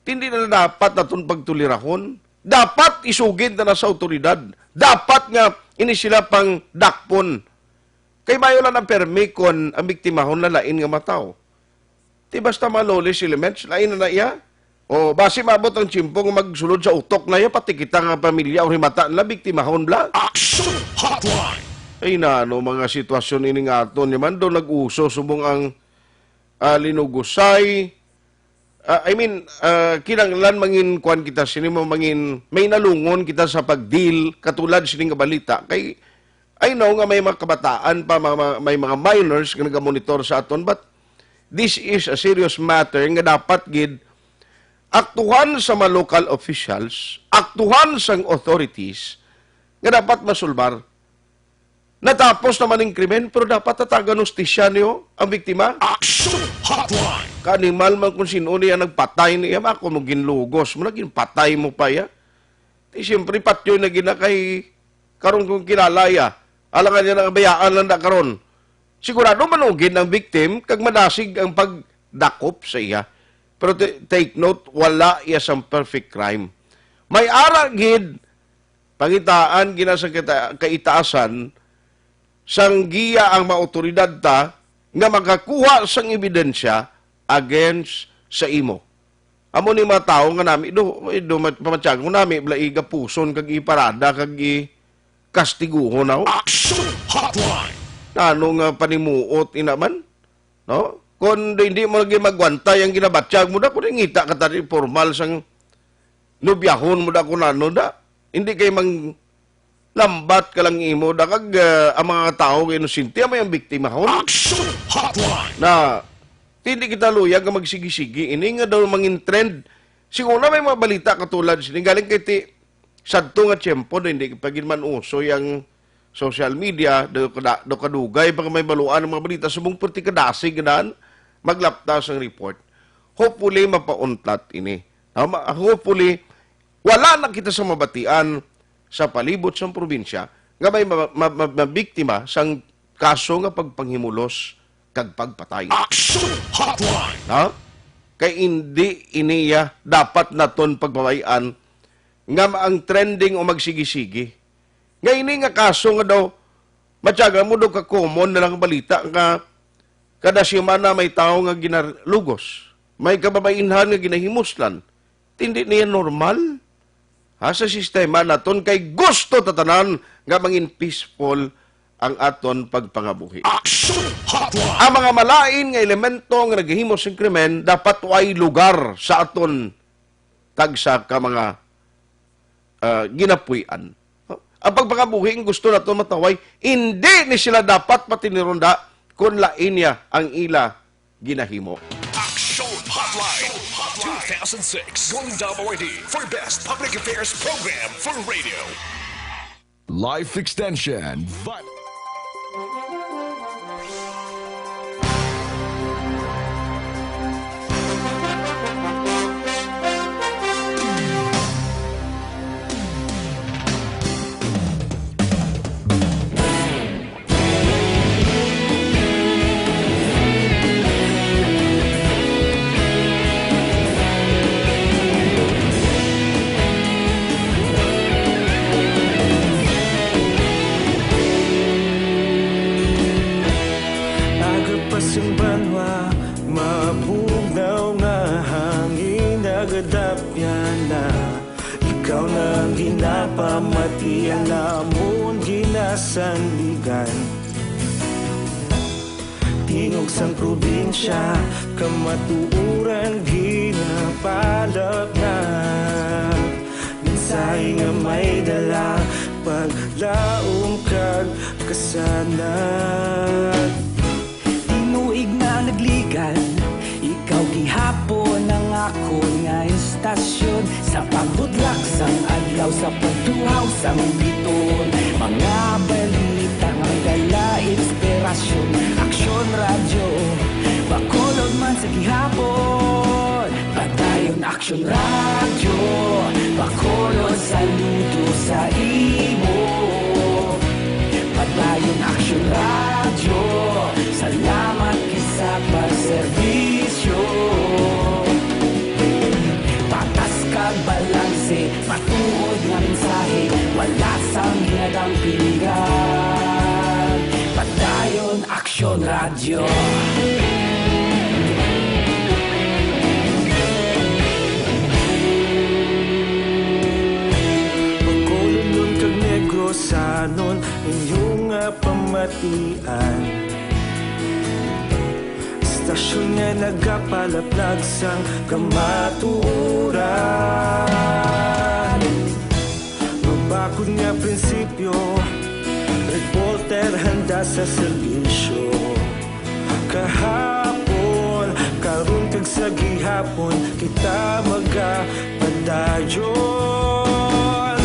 Hindi na dapat naton pagtulirahon. Dapat isugid na, na sa awtoridad. Dapat nga ini sila pang dakpon. Kay mayo lang ang permi kon ang biktimahon na lain nga mataw. Ti basta mga lawless elements, lain na na iya. O, basi maabot ang tiyempo nga magsulod sa utok na iya, pati kita nga pamilya o himata na biktimahon bla. Action Hotline! Ay na, ano, mga sitwasyon ini nga aton, yaman do nag-uso subong ang, ah, linugosay. Ah, I mean, ah, kinahanglan mangin kuan kita sini mo, mangin may nalungon kita sa pag-deal katulad sini nga balita. Kay I know nga may mga kabataan pa, mga, mga, may mga minors nga nagamonitor sa aton, but this is a serious matter nga dapat gid aktuhan sa mga local officials, aktuhan sang authorities nga dapat masulbar. Natapos naman ang krimen, pero dapat tatagan hustisya niyo ang biktima. Action Hotline! Kaanimal man kung sino niya nagpatay niya, ako mo ginlugos mo na, ginpatay mo pa ya. Di siyempre, patyon na gina kay karon kung kilala ya. Alangan niya nakabayaan lang da karon. Sigurado manugid ang victim kag madasig ang pagdakop sa iya. Pero t-, take note, wala iya sang perfect crime. May ara gid pangitaan gina sa kita-, kaitaasan sang giya ang mga awtoridad ta nga makakuha sang ebidensya against sa imo. Amo ni mga tawo nga nami, do, do, ma-, pamatyagon nami, bala igapuson kag iparada kag i-, kastiguhon ako. Action Hotline! Nano nga panimuot ina man? No? Kung di, di mo lagi magwantay ang ginabatyag mo da, kung ngita ka tadi formal sang nubyahon mo da kung ano da. Hindi kay mang lambat ka lang imo da kag, ah, ang mga tawo nga inosente, amo ang biktimahon. Action Hotline! Na, hindi kita luyag nga magsigi-sigi. Ini nga daw mangin trend. Siguro na may mga balita katulad sini. Galing kay ti, sadto nga tiyempo na hindi pa gid man uso yang social media, do kada-, do kadugay pa may baluan ang mga balita, subong perti kadasig ganahan, maglapta sang report. Hopefully, mapauntlat ini. Tama? Hopefully, wala na kita sa mabatian sa palibot sang probinsya nga may ma-, ma-, ma-, mabiktima sang kaso nga pagpanghimulos kag pagpatay. Action Hotline! Ha? Kay indi iniya dapat naton pagpabay-an nga ang trending o magsigi-sigi. Nga ini nga kaso nga daw, matyaga mo daw ka-common na lang balita nga kada semana may tawo nga ginalugos, may kababainhan nga ginahimuslan. Hindi niya normal, ha, sa sistema naton kay gusto ta tanan nga mangin peaceful ang aton pagpangabuhi. Action Hotline! Ang mga malain nga elemento nga nagahimo sing krimen dapat way lugar sa aton tagsa ka mga, ah, ginapuy-an. Ang pagpangabuhi, ang gusto naton matawhay, hindi ni sila dapat patinironda kon lain niya ang ila ginahimo. Action Hotline two thousand six Golden Dome Awardee for Best Public Affairs Program for Radio. Life Extension. Aga pa sing banwa, mabugnaw nga hangin, nagadapyan na. Ikaw na ang ginapamati, ang amon ginasandigan. Tingog sang probinsya, kamatuoran ginapalapnag. Mensahe nga may dala, paglaom kag kasanag. Tinuig na nagligan, ikaw gihapon ang akon nga istasyon. Sa pagbutlak sang adlaw, sa pagtuhaw sang biton, mga balita nga may dala inspirasyon. Aksyon Radyo, Bacolod man sa gihapon. Padayon Aksyon Radyo, Bacolod, saludo sa imo. Padayon Aksyon Radyo, salamat gid sa pagserbisyo. Patas kag balanse, matuod nga mensahe, wala sang ginadampingan. Padayon Aksyon Radyo. Bacolodnon kag Negrosanon, inyo nga pamatian. Istasyon nga nagapalaplag sang kamatuoran. Mabakod nga prinsipyo, reporter handa sa serbisyo. Kahapon, karon, kag sa gihapon, kita magapadayon.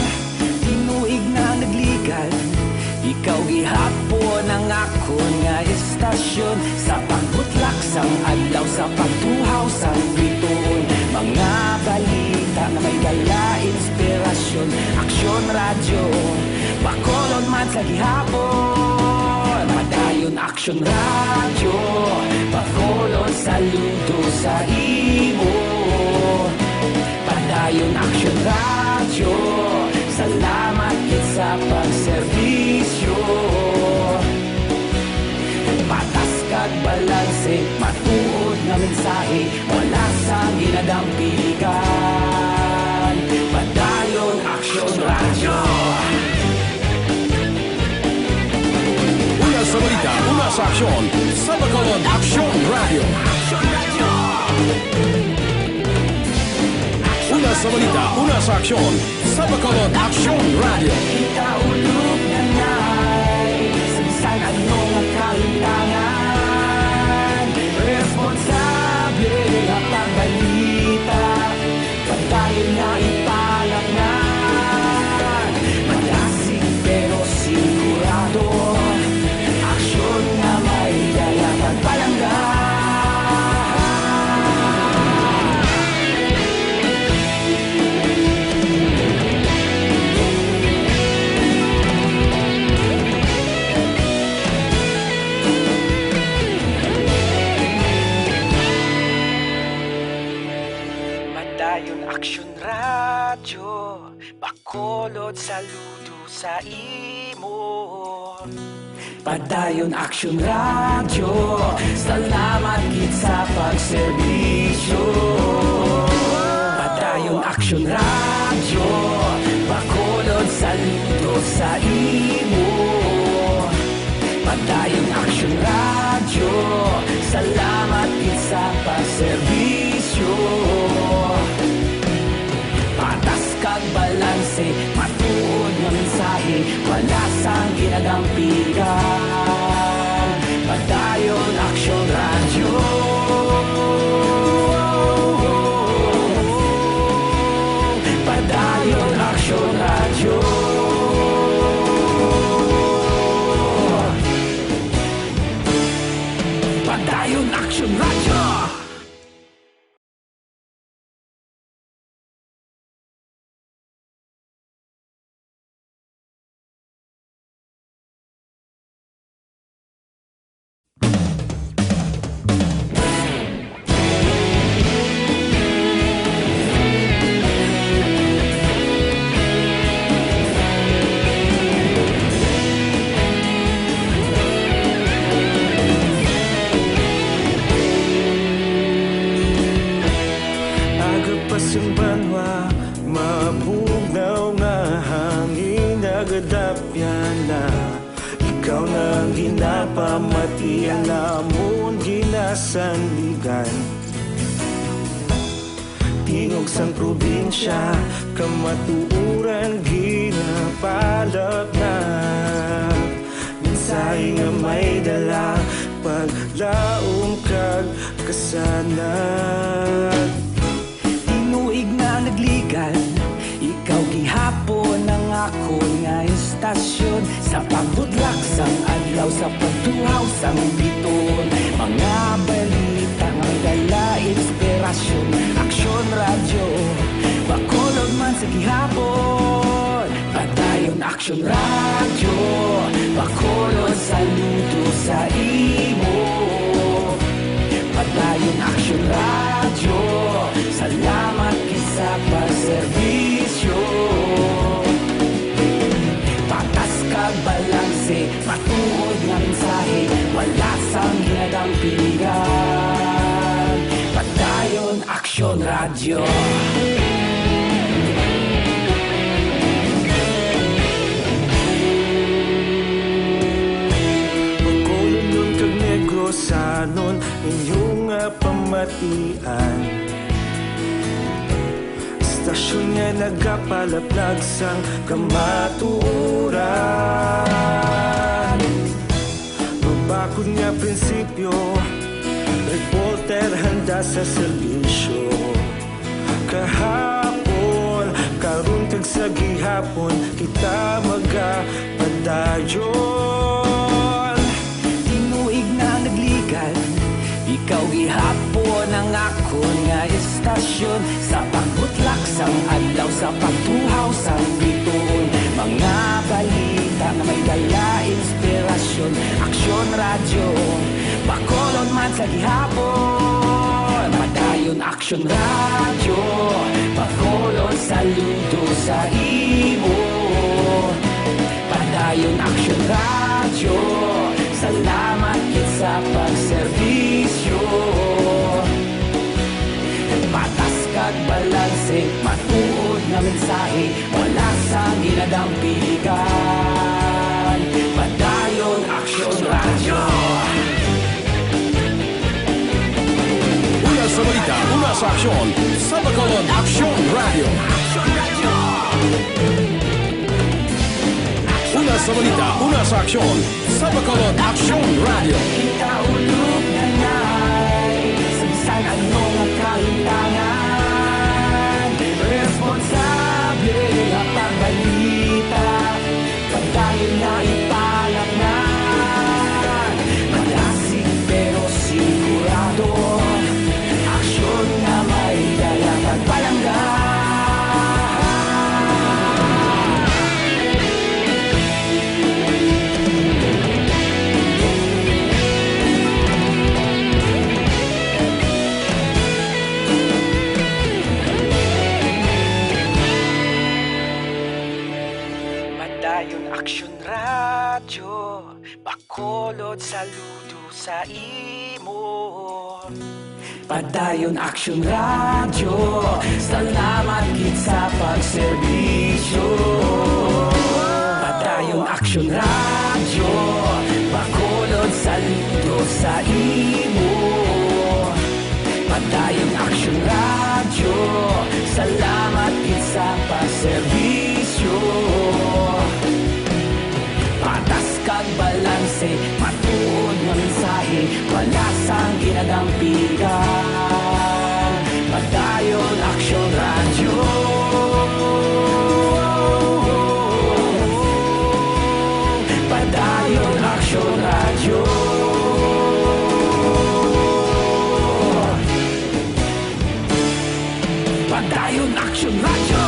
Tinuig na nagligan, ikaw gihapon ang akon nga istasyon. Sa pagbutlak sang adlaw, sa pagtuhaw sang bituon, mga balita nga may dala inspirasyon. Aksyon Radyo, Bacolod man sa gihapon. Padayon Aksyon Radyo, Bacolod, saludo sa imo. Padayon Aksyon Radyo, salamat gid sa pagserbisyo. Patas kag balanse, matuod nga mensahe, wala sang ginadampigan. Padayon Aksyon Radyo. Una sa balita, una sa aksyon, sa Bacolod Aksyon Radyo. Una sa balita, una sa aksyon, sa Bacolod Aksyon Radyo. Kita ulog na nay, sa bisan ano nga kahitangan, responsable nga pagbalita. Padayon nga ipalapnag, madasig pero sigurado. Aksyon nga may dala pagpalangga. Padayon Aksyon Radyo, Bacolod, saludo sa imo. Padayon Aksyon Radyo, salamat gid sa pagserbisyo. Padayon Aksyon Radyo, Bacolod, saludo sa imo. Dayon Aksyon Radyo, salamat gid sa pagserbisyo. Patas kag balanse, matuod nga mensahe, wala sang ginadampigan. Padayon Aksyon Radyo. Padayon Aksyon Radyo. Padayon Aksyon Radyo. Aga pa sang banwa, mabugnaw nga hangin nagadapyan na. Ikaw na ang ginapamatian namon ginasandigan. Tingog sang probinsya, kamatuoran ginapalapnag. Mensahe nga may dala, paglaom kag kasanag. Tinuig na nagligan, ikaw gihapon ang akon nga istasyon. Sa pagbutlak sang adlaw, sa pagtuhaw sang biton, mga balita nga may dala inspirasyon. Aksyon Radyo, Bacolod man sa gihapon. Padayon Aksyon Radyo, Bacolod, saludo sa imo. Padayon Aksyon Radyo, salamat gid sa pagserbisyo. Patas kag balanse, matuod nga mensahe, wala sang ginadampigan. Padayon Aksyon Radyo. Bacolodnon kag Negrosanon, inyo nga pamatian. Istasyon nga nagapalaplag sang kamatuoran. Mabakod nga prinsipyo, reporter handa sa serbisyo. Kahapon, karon kag sa gihapon, kita magapadayon. Tinuig na nagligan, ikaw gihapon ang akon nga istasyon. Sa pagbutlak sang adlaw, sa pagtuhaw sang bituon, mga balita nga may dala inspirasyon. Aksyon Radyo, Bacolod man sa gihapon. Padayon Aksyon Radyo, Bacolod, saludo sa imo. Padayon Aksyon Radyo, salamat gid sa pagserbisyo. Patas kag balanse, matuod nga mensahe, wala sang ginadampigan. Padayon Aksyon Radyo. Una sa balita, una sa aksyon, sa Bacolod Aksyon Radyo. Una sa balita, una sa aksyon, sa Bacolod Aksyon Radyo. Kita ulog na ngay, sa bisan ano nga kahintangan, responsable nga pagbalita, padayon na ipalapngan. Madasig pero sigurado, aksyon nga may dala kag palangga. Padayon Aksyon Radyo, Bacolod, saludo sa imo. Padayon Aksyon Radyo, salamat gid sa pagserbisyo. Padayon Aksyon Radyo, Bacolod, Sa imo, Padayon Aksyon Radyo, salamat gid sa pagserbisyo. Patas kag balanse, matuod nga mensahe, wala sang ginadampigan. Padayon Aksyon Radyo. Padayon Aksyon Radyo. Padayon Aksyon Radyo.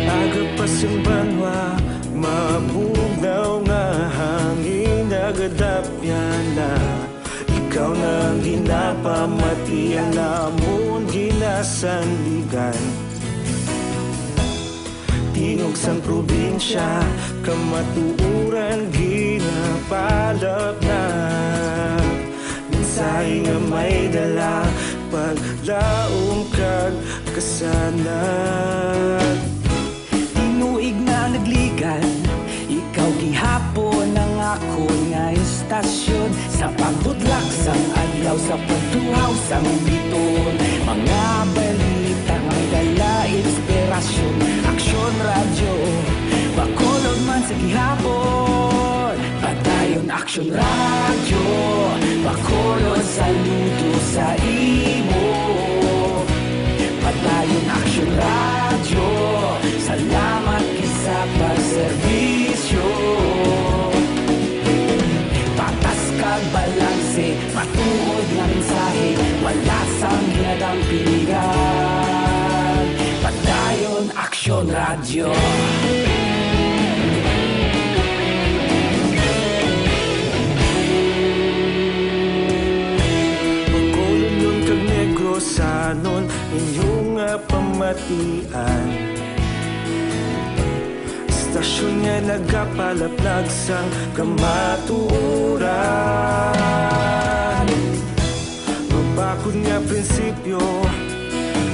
Aga pa sing banwa, mabugnaw nga hangin, nagadapyan na. Ikaw na ang ginapamatian namon, ginasandigan. Tingog sang probinsya, kamatuoran ginapalapnap. Mensahe nga may dala, paglaom kag kasanag. Tinuig na nagligan, ikaw gihapon ang akon nga istasyon. Sa pagbudlak sang adlaw, sa pagtuhaw sang biton, mga balita nga may dala inspirasyon. Aksyon Radyo, Bacolod man sa gihapon. Padayon Aksyon Radyo, Bacolod, saludo sa imo. Padayon Aksyon Radyo, salamat gid sa pagserbisyo. Patas kag balanse, matuod nga mensahe, wala sang ginadampigan. Padayon Aksyon Radyo. Bacolodnon kag Negrosanon, inyo nga pamatian. Istasyon nga nagapalaplag sang kamatuoran. Mabakod nga prinsipyo,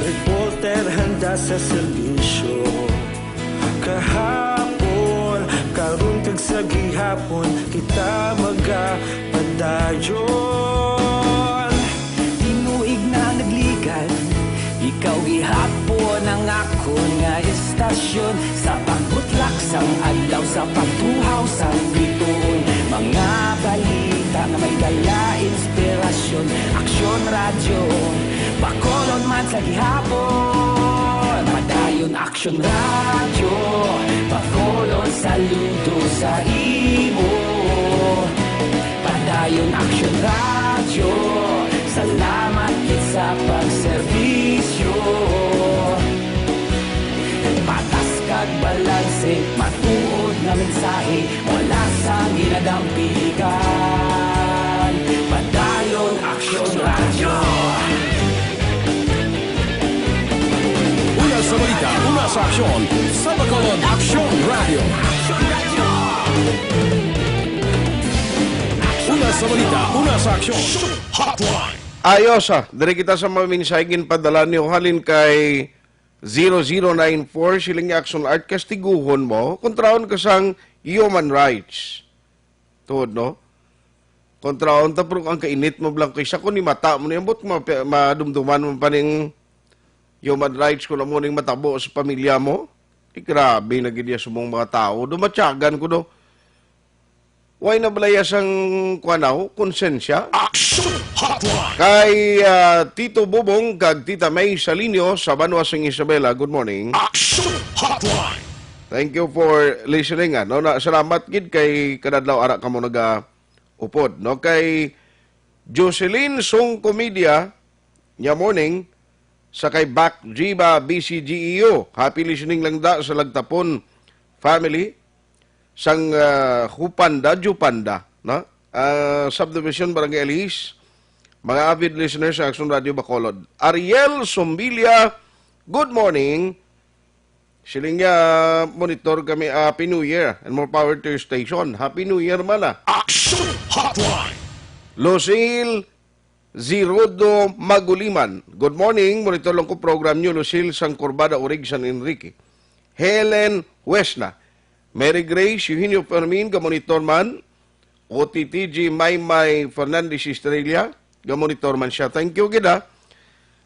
reporter handa sa serbisyo. Kahapon, karon kag sa gihapon, kita magapadayon. Tinuig na nagligan, ikaw gihapon ang akon nga istasyon. Sa pagbutlak sang adlaw, sa pagtuhaw sang bituon, mga balita nga may dala inspirasyon. Aksyon Radyo, Bacolod man sa gihapon. Padayon Aksyon Radyo, Bacolod, saludo sa imo. Padayon Aksyon Radyo, salamat gid sa pagserbisyo. Patas kag balanse, matuod nga mensahe, wala sang ginadampigan. Padayon Aksyon Radyo. Una sa balita, una sa aksyon, sa Bacolod Aksyon Radyo. Una sa balita, una sa aksyon. Hotline. Ayos, ah. Diri kita sa mga mensahe ginpadala niyo halin kay zero zero nine four, siling ni Action Art, kastiguhon mo, kontraon ka sang human rights. Tuod, no? Kontraon ta, pero ang kainit mo blang kaysa kung ni mata mo niya, but ma-, madumduman mo pa ning human rights kung amo ning matabo sa pamilya mo. Di grabe na gid ya sa mong mga tao. Do, matyagan ko, do. Way na balaya sang kuanaw, konsensya? Action Hotline! Kay, ah, Tito Bubong kag Tita May Salinio sa Banwa sang Isabela, good morning. Action Hotline! Thank you for listening, ano, na, salamat gid kay kadadlaw ara kamo naga-upod, no? Kay Jocelyn Song Comedia, nya morning, sa kay Bac Jiba B C G E U. Happy listening lang da sa Lagtapon family sang, ah, Hupanda, Jupanda, no? ah, Subdivision, Barangay Alis, mga avid listeners sa Aksyon Radio Bacolod. Ariel Sombilia, good morning. Siling niya, "Monitor kami, Happy New Year and more power to your station." Happy New Year man, ah. Action Hotline. Lucille Zirodo Maguliman. Good morning. Monitor lang ko program niyo, Lucille, sang Corbada, Orig, San Enrique. Helen Huesna. Mary Grace, Eugenio Fermin, gamonitor man. O T T G Maymay Fernandez Estrella, gamonitor man siya. Thank you, gid, ah.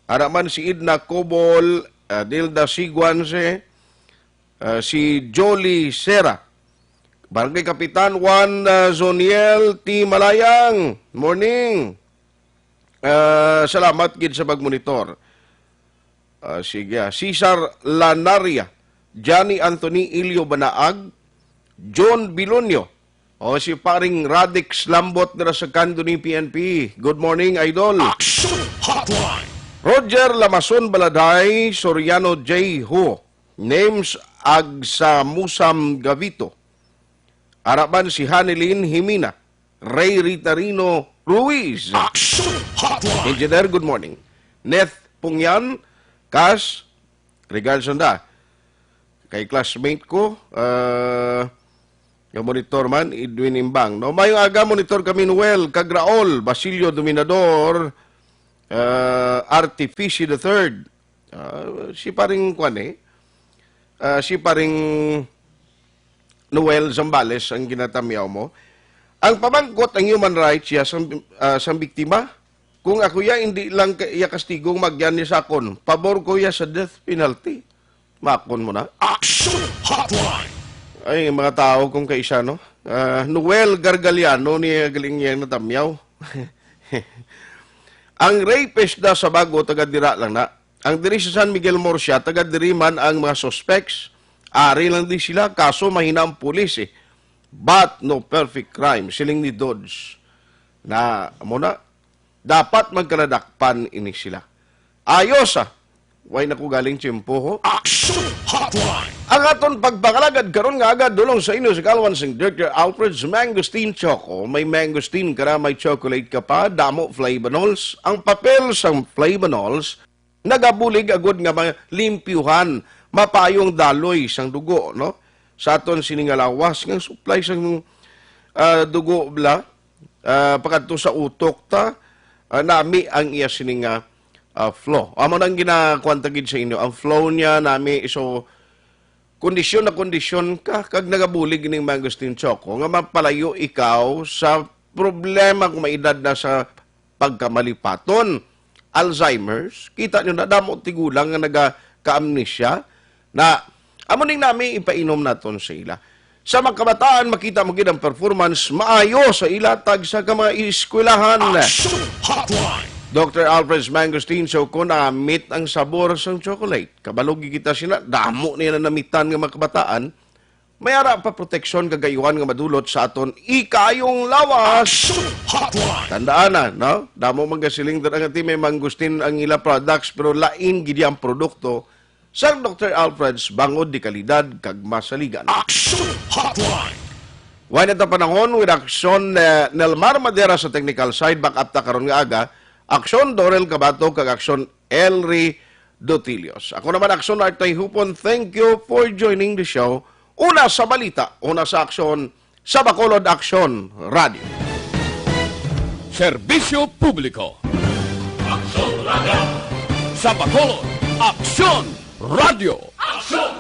Ara man si Edna Cobol, ah, Dilda Siguanse, ah, si Jolly Sera. Barangay Kapitan Juan, ah, Zoniel T. Malayang. Morning. Ah, salamat gid sa pagmonitor. Ah, sige, ah. Cesar Lanaria, Johnny Anthony Ilio Banaag, John Bilonio. O, si paring Radix Lambot dira sa Candoni P N P. Good morning, idol. Action Hotline. Roger Lamason Baladay, Soriano J. Ho. Names Agsa Musam Gavito. Araban si Hanilin Jimena, Ray Ritarino Ruiz. Action Hotline. Engineer, good morning. Neth Pungyan, Kas, regards nanda. Kay classmate ko, ah, nga monitor man, Edwin Imbang. No, mayong aga, monitor kami Noel, kag Raul, Basilio Dominador, ah, Artifici the third. Ah, si paring kwan eh. Ah, si paring Noel Zambales ang ginatamyaw mo. Ang pamangkot ang human rights ya sang, ah, sang biktima. Kung ako ya, hindi lang ka-, iya kastigong magyan ni sakon. Pabor ko ya sa death penalty. Makon mo na. Action Hotline. Ay, mga tao kung kaisa, no? Ah, Noel Gargaliano ni galing niya natamyaw. Ang rapist na sa bago, taga dira lang na. Ang diri sa San Miguel Murcia, taga diri man ang mga suspects. Ari lang di sila, kaso mahina ang pulis eh. But no perfect crime, siling ni Dodge. Na, amo na, dapat magkaladakpan ini sila. Ayos ah, way na ko galing tiyempo ho. Action Hotline. Ang aton pagpangalagad karon nga aga dulong sa inyo sa kalwan sing Doctor Alfred's Mangosteen Choco. May mangosteen ka na, may chocolate ka pa, damo flavonols. Ang papel sang flavonols, nagabulig agud nga malimpyuhan, mapayong daloy sang dugo, no? Sa aton sini nga lawas nga supply sang, ah, dugo bala, ah, pakadto sa utok ta, ah, nami ang iya sini nga, ah, flow. Amo nang ginakuan ta gid sa inyo. Ang flow niya nami, so, kondisyon na kondisyon ka, kag nagabulig ning mangosteen choco nga mapalayo ikaw sa problema kung may edad na sa pagkamalipaton, Alzheimer's. Kita nyo na, damo tigulang nga nagaka-amnesia. Na, amo ning nami ipainom naton sa ila. Sa mga kabataan, makita mo gid ang performance maayo sa ila tagsa ka mga eskwelahan. Action Hotline. Doctor Alfred's Mangosteen Choco, namit ang sabor sang chocolate. Kabalo gid kita sina, damo niya na namitan nga mga kabataan. May ara pa proteksyon kag ayuhan nga madulot sa aton ikayong lawas. Action Hotline. Tandaan na, no? Damo man gasiling dira nga ti may mangosteen ang ila products, pero lain gid ang produkto sa Doctor Alfred's bangod di kalidad kag masaligan. Action Hotline. Wala na ta panahon with Action, eh, Nelmar Madera sa technical side, back up ta karon nga aga. Action Dorel Cabato kag Action Elry Dotilios. Ako naman, Action Art Tayhupon. Thank you for joining the show. Una sa balita, una sa aksyon, sa Bacolod Action Radio. Serbisyo publiko. Aksyon Radio. Sa Bacolod, Aksyon Radio. Aksyon